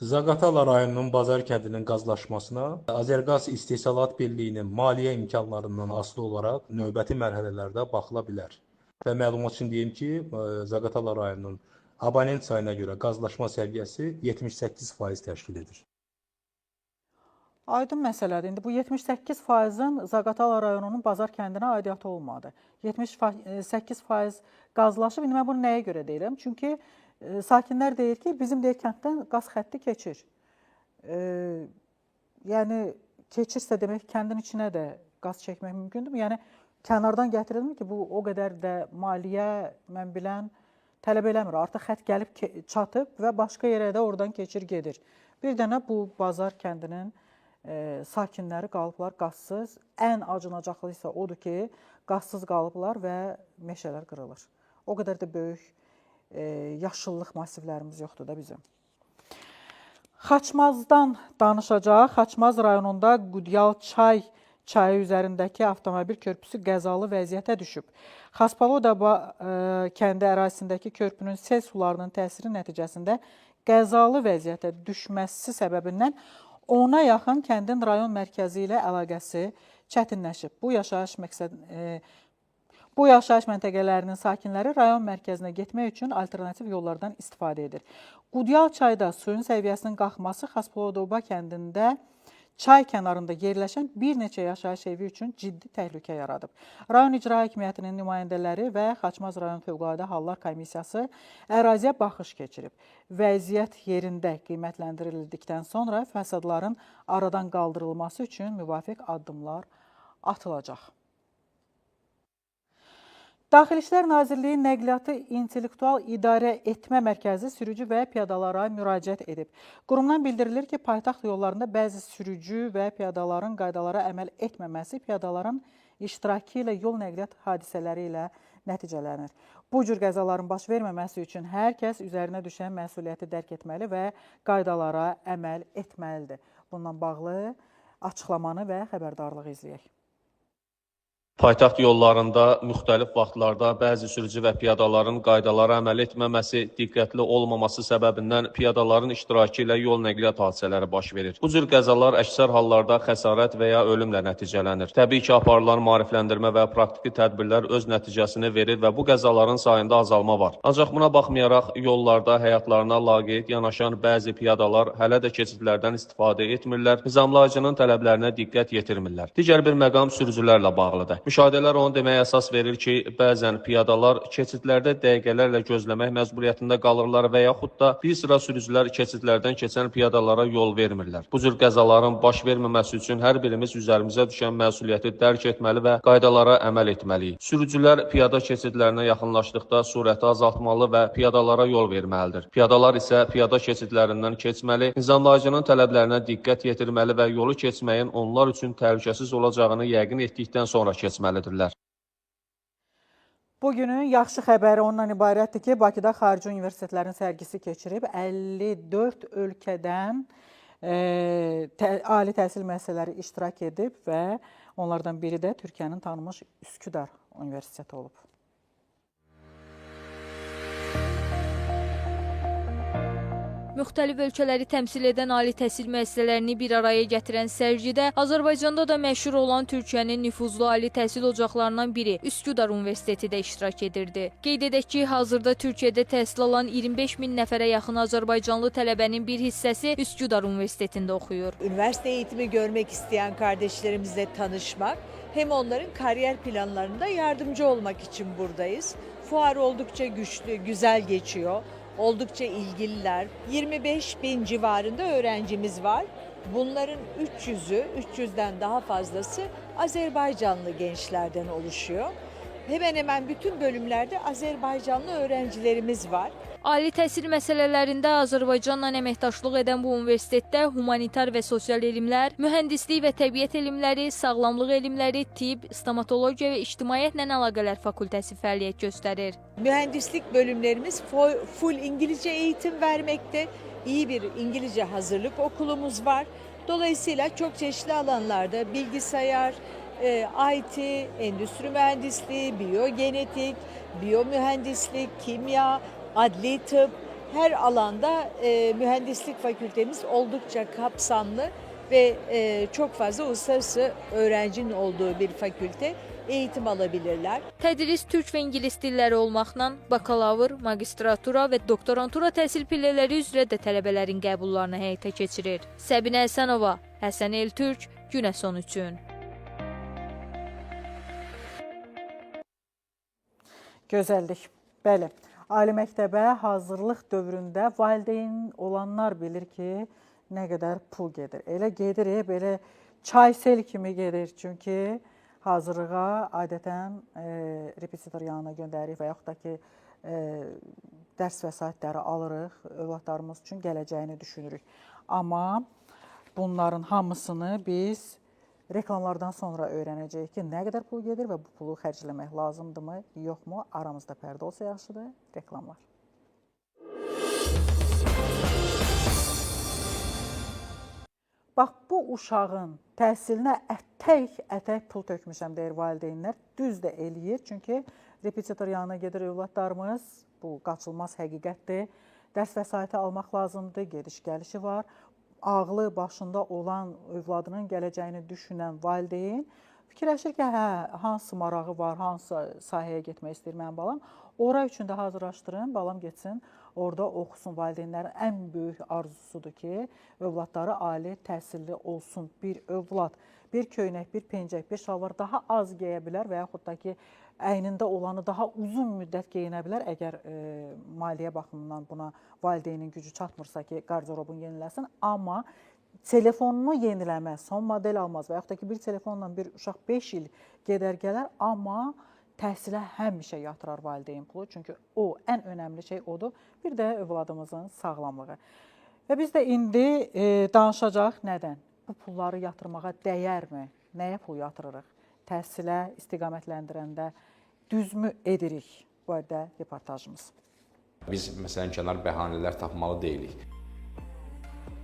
Zaqatala rayonunun Bazar kəndinin qazlaşmasına Azəriqaz İstehsalat Birliyinin maliyyə imkanlarından asılı olaraq növbəti mərhələlərdə baxıla bilər. Və məlumat üçün deyim ki, Zaqatala rayonunun abonent sayına görə qazlaşma səviyyəsi 78% təşkil edir. Aydın məsələdir. İndi bu 78%-in Zaqatala rayonunun Bazar kəndinə aidiyyatı olmadı. 78% qazlaşıb. İndi mən bunu nəyə görə deyirəm? Çünki sakinlər deyir ki, bizim deyir kənddən qaz xətti keçir. Yəni keçirsə demək kəndin içinə də qaz çəkmək mümkündürmü? Yəni kənardan gətirilmir ki, bu o qədər də maliyyə, mən bilən, tələb eləmir. Artıq xətt gəlib çatıb və başqa yerə də oradan keçir gedir. Bir dənə bu Bazar kəndinin sakinləri qalıblar qazsız. Ən acınacaqlı isə odur ki, qazsız qalıblar və meşələr qırılır. O qədər də böyük yaşıllıq masivlərimiz yoxdur da bizim. Xaçmazdan danışacaq. Xaçmaz rayonunda Qudyal çayı üzərindəki avtomobil körpüsü qəzalı vəziyyətə düşüb. Xaspalodaba kəndi ərazisindəki körpünün sel sularının təsiri nəticəsində qəzalı vəziyyətə düşməsi səbəbindən ona yaxın kəndin rayon mərkəzi ilə əlaqəsi çətinləşib. Bu yaşayış məntəqələrinin sakinləri rayon mərkəzinə getmək üçün alternativ yollardan istifadə edir. Qudyal çayda suyun səviyyəsinin qalxması Xaspalodoba kəndində çay kənarında yerləşən bir neçə yaşayış evi üçün ciddi təhlükə yaradıb. Rayon İcra Hakimiyyətinin nümayəndələri və Xaçmaz rayon Fövqəladə Hallar Komissiyası əraziyə baxış keçirib. Vəziyyət yerində qiymətləndirildikdən sonra fəsadların aradan qaldırılması üçün müvafiq addımlar atılacaq. Daxili İşlər Nazirliyi Nəqliyyatı İntellektual İdarə Etmə Mərkəzi sürücü və piyadalara müraciət edib. Qurumdan bildirilir ki, paytaxt yollarında bəzi sürücü və piyadaların qaydalara əməl etməməsi piyadaların iştirakı ilə yol nəqliyyat hadisələri ilə nəticələnir. Bu cür qəzaların baş verməməsi üçün hər kəs üzərinə düşən məsuliyyəti dərk etməli və qaydalara əməl etməlidir. Bununla bağlı açıqlamanı və xəbərdarlığı izləyək. Paytaxt yollarında müxtəlif vaxtlarda bəzi sürücü və piyadaların qaydalara əməl etməməsi, diqqətli olmaması səbəbindən piyadaların iştirakı ilə yol nəqliyyat hadisələri baş verir. Bu cür qəzalar əksər hallarda xəsarət və ya ölümlə nəticələnir. Təbii ki, aparılan maarifləndirmə və praktiki tədbirlər öz nəticəsini verir və bu qəzaların sayında azalma var. Ancaq buna baxmayaraq yollarda həyatlarına laqeyd yanaşan bəzi piyadalar hələ də keçidlərdən istifadə etmirlər, nizamlayıcının tələblərinə diqqət yetirmirlər. Digər bir məqam sürücülərlə bağlıdır. Müşahidələr onu deməyə əsas verir ki, bəzən piyadalar keçidlərdə dəqiqələrlə gözləmək məcburiyyətində qalırlar və yaxud da bir sıra sürücülər keçidlərdən keçən piyadalara yol vermirlər. Bu cür qəzaların baş verməməsi üçün hər birimiz üzərimizə düşən məsuliyyəti dərk etməli və qaydalara əməl etməliyik. Sürücülər piyada keçidlərinə yaxınlaşdıqda sürəti azaltmalı və piyadalara yol verməlidir. Piyadalar isə piyada keçidlərindən keçməli, nizamlayıcının tələblərinə diqqət yetirməli və yolu keçməyin onlar üçün təhlükəsiz olacağını yəqin etdikdən sonra keçməlidirlər. Bugünün yaxşı xəbəri ondan ibarətdir ki, Bakıda xarici universitetlərin sərgisi keçirib 54 ölkədən ali təhsil müəssisələri iştirak edib və onlardan biri də Türkiyənin tanınmış Üsküdar Universiteti olub. Müxtəlif ölkələri təmsil edən ali təhsil müəssisələrini bir araya gətirən sərgidə Azərbaycanda da məşhur olan Türkiyənin nüfuzlu ali təhsil ocaqlarından biri Üsküdar Universiteti də iştirak edirdi. Qeyd edək ki, hazırda Türkiyədə təhsil alan 25 min nəfərə yaxın azərbaycanlı tələbənin bir hissəsi Üsküdar Universitetində oxuyur. Üniversite eğitimi görmek isteyen kardeşlerimizle tanışmak, hem onların kariyer planlarında yardımcı olmak için buradayız. Fuar oldukça güçlü, güzel geçiyor. Oldukça ilgililer. 25 bin civarında öğrencimiz var. Bunların 300'ü, 300'den daha fazlası Azerbaycanlı gençlerden oluşuyor. Hemen hemen bütün bölümlerde Azerbaycanlı öğrencilerimiz var. Ali təhsil məsələlərində Azərbaycanla əməkdaşlıq edən bu universitetdə humanitar və sosial elmlər, mühəndislik və təbiət elmləri, sağlamlıq elmləri, tibb, stomatologiya və ictimaiyyətlə əlaqələr fakültəsi fəaliyyət göstərir. Mühendislik bölümlerimiz full İngilizce eğitim vermekte. İyi bir İngilizce hazırlık okulumuz var. Dolayısıyla çok çeşitli alanlarda bilgisayar, IT, endüstri mühendisliği, biyogenetik, biyomühendislik, kimya, adli tıp, her alanda mühendislik fakültemiz oldukça kapsamlı ve çok fazla uluslararası öğrencinin olduğu bir fakülte, eğitim alabilirler. Tədris türk və ingilis dilləri olmaqla bakalavr, magistratura və doktorantura təhsil pillələri üzrə də tələbələrin qəbullarını həyata keçirir. Səbinə Həsənova, Həsən Eltürk, Günə Son üçün. Gözəllik. Bəli. Ali məktəbə hazırlıq dövründə valideyn olanlar bilir ki, nə qədər pul gedir. Elə gedir, belə çay sel kimi gedir. Çünki hazırlığa adətən repetitor yanına göndəririk və yaxud da ki, dərs vəsaitləri alırıq, övladlarımız üçün gələcəyini düşünürük. Amma bunların hamısını biz reklamlardan sonra öyrənəcəyik ki, nə qədər pul gedir və bu pulu xərcləmək lazımdırmı, yoxmu? Aramızda pərdə olsa yaxşıdır. Reklamlar. Bax, bu uşağın təhsilinə ətək-ətək pul tökmüşəm, deyir valideynlər. Düz də eləyir, çünki repetitor yanına gedir övladlarımız. Bu qaçılmaz həqiqətdir. Dərs vəsaiti almaq lazımdır, gediş-gəlişi var. Ağlı başında olan övladının gələcəyini düşünən valideyn fikirləşir ki, hə, hansı marağı var, hansı sahəyə getmək istəyir mənim balam. Ora üçün də hazırlaşdırın, balam getsin, orada oxusun. Valideynlərin ən böyük arzusudur ki, övladları ali təhsilli olsun. Bir övlad, bir köynək, bir pencək, bir şalvar daha az geyə bilər və yaxud da ki, əynində olanı daha uzun müddət geyinə bilər. Əgər maliyyə baxımından buna valideynin gücü çatmırsa ki, qarderobun yeniləsin, amma telefonunu yeniləməz, son model almaz və yaxud da ki, bir telefonla bir uşaq 5 il gedər gələr, amma təhsilə həmişə yatırar valideyn pulu. Çünki o, ən önəmli şey odur. Bir də övladımızın sağlamlığı. Və biz də indi danışacaq nədən? Bu pulları yatırmağa dəyərmi? Nəyə pul yatırırıq? Təhsilə istiqamətləndirəndə düzmü edirik? Bu arada reportajımız. Biz, məsələn, kənar bəhanələr tapmalı deyilik.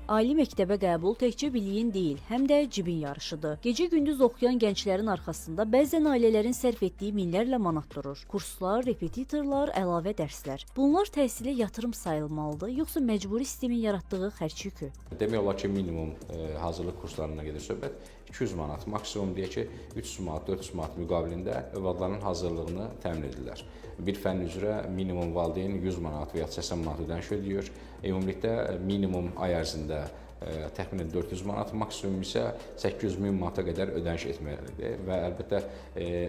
Ali məktəbə qəbul təkcə biliyin deyil, həm də cibin yarışıdır. Gecə-gündüz oxuyan gənclərin arxasında bəzən ailələrin sərf etdiyi minlərlə manat durur. Kurslar, repetitorlar, əlavə dərslər. Bunlar təhsilə yatırım sayılmalıdır, yoxsa məcburi sistemin yaratdığı xərc yükü? Demək olar ki, minimum hazırlıq kurslarına gedir söhbət 200 manat, maksimum deyək ki, 300 manat, 400 manat müqabilində övladların hazırlığını təmin edirlər. Bir fənn üzrə minimum valideyn 100 manat və ya 80 manat ödəniş ödəyir. Ümumilikdə minimum ay ərzində təxminən 400 manat, maksimum isə 800 min manata qədər ödəniş etməlidir. Və əlbəttə,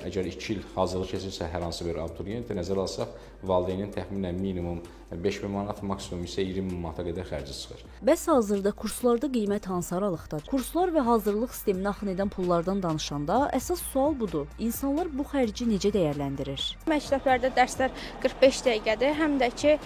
əgər 2 il hazırlıq keçirsə hər hansı bir abituriyenti nəzərə alsaq, valideynin təxminən minimum 5000 manat, maksimum isə 20 min manata qədər xərci çıxır. Bəs hazırda kurslarda qiymət hansı aralıqdadır? Kurslar və hazırlıq sisteminə axın edən pullardan danışanda əsas sual budur. İnsanlar bu xərci necə dəyərləndirir? Məktəblərdə dərslər 45 dəqiqədir, həm də ki,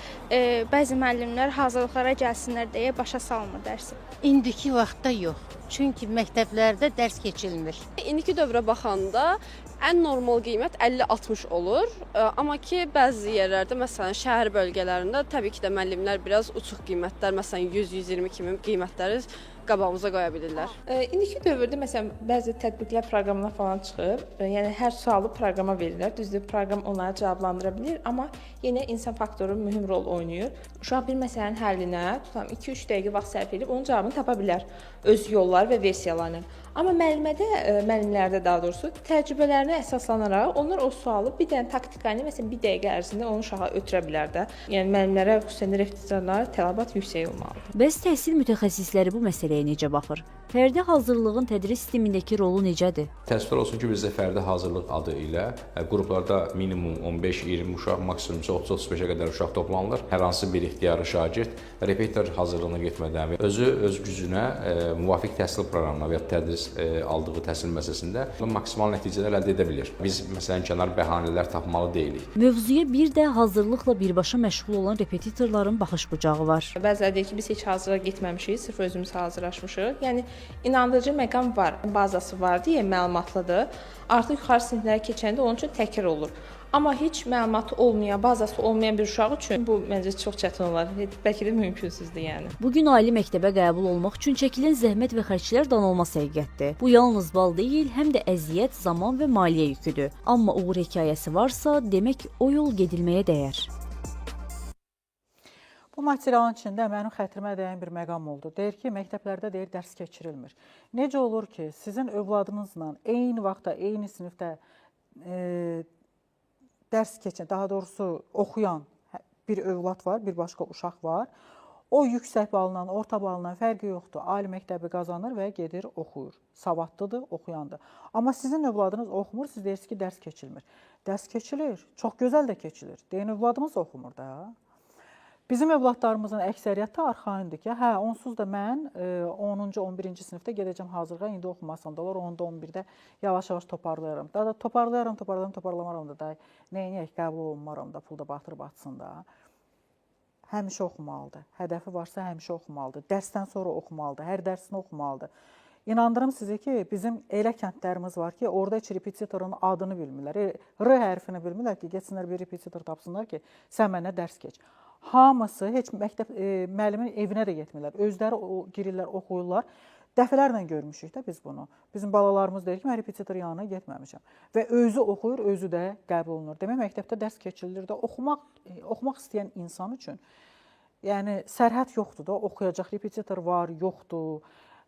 bəzi müəllimlər hazırlıqlara gəlsinlər deyə başa salmır dərsi. İndiki vaxtda yox, çünki məktəblərdə dərs keçilmir. İndiki dövrə baxanda ən normal qiymət 50-60 olur. Amma ki, bəzi yerlərdə, məsələn, şəhər bölgələrində təbii ki də müəllimlər biraz uçuq qiymətlər, məsələn, 100-120 kimi qiymətləri qabağımıza qoya bilirlər. İndiki dövrdə məsələn bəzi tətbiqlər, proqramlar falan çıxıb. Yəni hər sualı proqrama verirlər. Düzdür, proqram onları cavablandıra bilir, amma yenə insan faktoru mühüm rol oynayır. Uşaq bir məsələnin həllinə tutalım 2-3 dəqiqə vaxt sərf edib onun cavabını tapa bilər öz yolları və versiyaları ilə. Amma müəllimədə, müəllimlərdə daha doğrusu təcrübələrinə əsaslanaraq onlar o sualı bir dənə taktikanı məsələn bir dəqiqə ərzində onu uşağa ötürə bilər də. Yəni müəllimlərə, xüsusən repetitorlara tələbat yüksək olmalıdır. Bəs təhsil mütəxəssisləri bu məsələyə necə baxır? Fərdi hazırlığın tədris sistemindəki rolu necədir? Təəssüflər olsun ki, bizdə fərdi hazırlıq adı ilə qruplarda minimum 15-20 uşaq, maksimum isə 30-35-ə qədər uşaq toplanılır. Hər hansı bir ixtiyarlı şagird repetitor hazırlığına getmədən özü öz gücünə müvafiq təhsil proqramına və ya tədris aldığı təhsil müəssisəsində maksimal nəticələr əldə edə bilir. Biz məsələn kənar bəhanələr tapmalı deyilik. Mövzuya bir də hazırlıqla birbaşa məşğul olan repetitorların baxış bucağı var. Bəziləri deyir ki, biz heç hazırlığa getməmişik, sırf özümüz hazırlaşmışıq. Yəni inandırıcı məqam var, bazası var deyə məlumatlıdır. Artıq yuxarı siniflərə keçəndə onun üçün təkrar olur. Amma heç məlumatı olmayan, bazası olmayan bir uşaq üçün bu məncə çox çətin olar. Bəlkə də mümkünsüzdür yəni. Bu gün ali məktəbə qəbul olmaq üçün çəkilən zəhmət və xərclər danılmaz həqiqətdir. Bu yalnız bal deyil, həm də əziyyət, zaman və maliyyə yüküdür. Amma uğur hekayəsi varsa, demək o yol gedilməyə dəyər. Bu materialın içində mənim xətrimə dəyən bir məqam oldu. Deyir ki, məktəblərdə deyir dərs keçirilmir. Necə olur ki, sizin övladınızla eyni vaxtda, eyni sinifdə dərs keçən, daha doğrusu oxuyan bir övlad var, bir başqa uşaq var. O yüksək balla, orta balla fərqi yoxdur. Ali məktəbi qazanır və gedir, oxuyur. Savadlıdır, oxuyandır. Amma sizin övladınız oxumur, siz deyirsiniz ki, dərs keçilmir. Dərs keçilir, çox gözəl də keçilir. Deyin, övladımız oxumur da. Bizim övladlarımızın əksəriyyəti arxayındır ki, hə, onsuz da mən 10-cu, 11-ci sinifdə gedəcəm hazırlığa, indi oxumasam da olar, 10-da, 11-də yavaş-yavaş toparlayaram. Daha da toparlayaram, toparlayaram, toparlamaram da, neyniyək, qəbul olunmaram da, pul da batır batsın da. Həmişə oxumalıdır. Hədəfi varsa həmişə oxumalıdır. Dərsdən sonra oxumalıdır, hər dərsini oxumalıdır. İnandırım sizi ki, bizim elə kəndlərimiz var ki, orada heç repetitorun adını bilmirlər, R hərfini bilmirlər ki, getsinlər bir repetitor tapsınlar ki, sən mənə dərs keç. Hamısı heç məktəb müəllimin evinə də getmirlər. Özləri girirlər, oxuyurlar. Dəfələrlə görmüşük də biz bunu. Bizim balalarımız deyir ki, mən repetitor yanına getməmişəm. Və özü oxuyur, özü də qəbul olunur. Demək, məktəbdə dərs keçirilir də oxumaq istəyən insan üçün, yəni sərhəd yoxdur da, oxuyacaq repetitor var, yoxdur,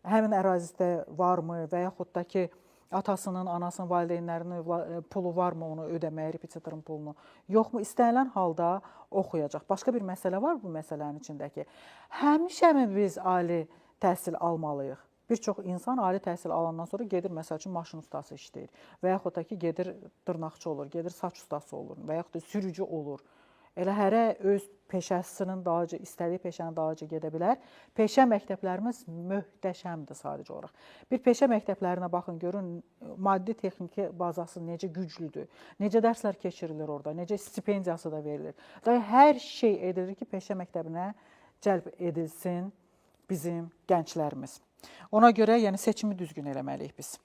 həmin ərazidə varmı və yaxud da ki, atasının, anasının, valideynlərinin pulu varmı onu ödəməyə, repetitorun pulunu? Yoxmu? İstənilən halda oxuyacaq. Başqa bir məsələ var bu məsələnin içindəki. Həmişəmi biz ali təhsil almalıyıq? Bir çox insan ali təhsil alandan sonra gedir, məsəl üçün, maşın ustası işləyir və yaxud da ki, gedir dırnaqçı olur, gedir saç ustası olur və yaxud da sürücü olur. Elə hərə öz peşəsinin dalınca, istədiyi peşənin dalınca gedə bilər. Peşə məktəblərimiz möhtəşəmdir sadəcə olaraq. Bir peşə məktəblərinə baxın, görün, maddi texniki bazası necə güclüdür, necə dərslər keçirilir orada, necə stipendiyası da verilir. Daha hər şey edilir ki, peşə məktəbinə cəlb edilsin bizim gənclərimiz. Ona görə yəni seçimi düzgün eləməliyik biz.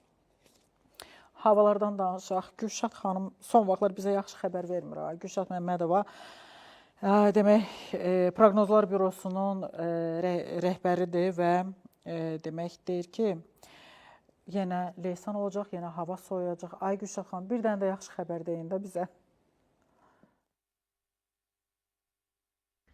Havalardan danışaq. Gülşad xanım son vaxtlar bizə yaxşı xəbər vermir. Gülşad Məmmədova demək, Proqnozlar Bürosunun rəhbəridir və demək deyir ki, yenə leysan olacaq, yenə hava soyuyacaq. Ay Gülşad xanım, bir dənə də yaxşı xəbər deyin də bizə.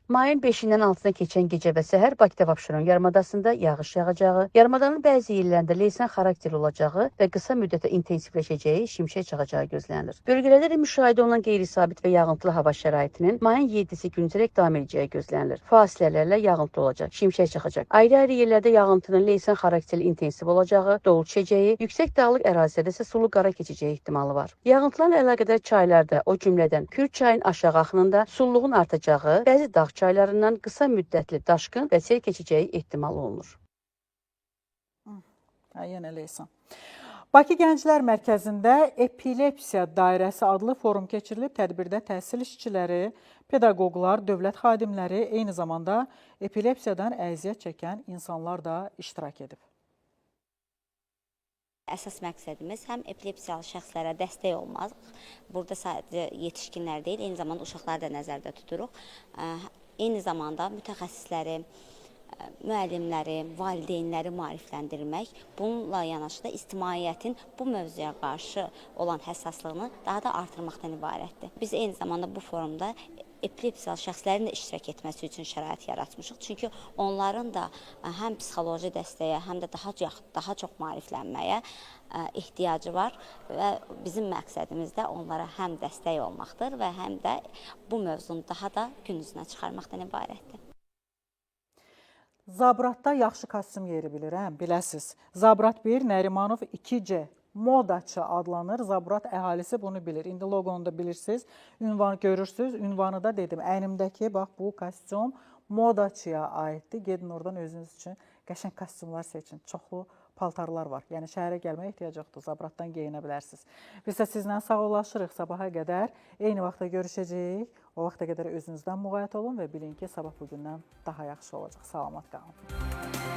Mayın 5-dən 6-na keçən gecə və səhər Bakıda və Abşeron yarımadasında yağış yağacağı, yarımadanın bəzi yerlərində leysan xarakterli olacağı və qısa müddətə intensivləşəcəyi, şimşək çaxacağı gözlənilir. Bölgələrdə də müşahidə olunan qeyri-sabit və yağıntılı hava şəraitinin mayın 7-si gündüzərək davam edəcəyi gözlənilir. Fasilələrlə yağıntı olacaq, şimşək çaxacaq. Ayrı-ayrı yerlərdə yağıntının leysan xarakterli intensiv olacağı, dolu düşəcəyi, yüksək dağlıq ərazilərdə isə sulu qara keçəcəyi ehtimalı var. Yağıntılarla əlaqədar çaylarda, o cümlədən Kür çayın aşağı axınında sulluğun artacağı, bəzi dağ çaylarından qısa müddətli daşqın və sel keçəcəyi ehtimal olunur. Yenə leysan. Bakı Gənclər Mərkəzində Epilepsiya Dairəsi adlı forum keçirilib. Tədbirdə təhsil işçiləri, pedaqoqlar, dövlət xadimləri, eyni zamanda epilepsiyadan əziyyət çəkən insanlar da iştirak edib. Əsas məqsədimiz həm epilepsiyalı şəxslərə dəstək olmaq, burada sadəcə yetişkinlər deyil, eyni zamanda uşaqları da nəzərdə tuturuq. Eyni zamanda mütəxəssisləri, Müəllimləri, valideynləri maarifləndirmək, bununla yanaşı da ictimaiyyətin bu mövzuya qarşı olan həssaslığını daha da artırmaqdan ibarətdir. Biz eyni zamanda bu forumda epilepsiyalı şəxslərin də iştirak etməsi üçün şərait yaratmışıq. Çünki onların da həm psixoloji dəstəyə, həm də daha çox maariflənməyə ehtiyacı var və bizim məqsədimiz də onlara həm dəstək olmaqdır və həm də bu mövzunu daha da gün üzünə çıxarmaqdan ibarətdir. Zabratda yaxşı kostyum yeri bilirəm, biləsiz. Zabrat 1, Nərimanov 2C modaçı adlanır. Zabrat əhalisi bunu bilir. İndi loqonu da bilirsiniz, ünvanı görürsünüz. Ünvanı da dedim, əynimdəki bax bu kostyum modaçıya aiddir. Gedin oradan özünüz üçün qəşəng kostyumlar seçin. Çoxlu paltarlar var. Yəni şəhərə gəlməyə ehtiyac yoxdur. Zabratdan geyinə bilərsiniz. Biz də sizlə sağollaşırıq sabaha qədər. Eyni vaxtda görüşəcəyik. O vaxta qədər özünüzdən müğayət olun və bilin ki, sabah bugündən daha yaxşı olacaq. Salamat qalın.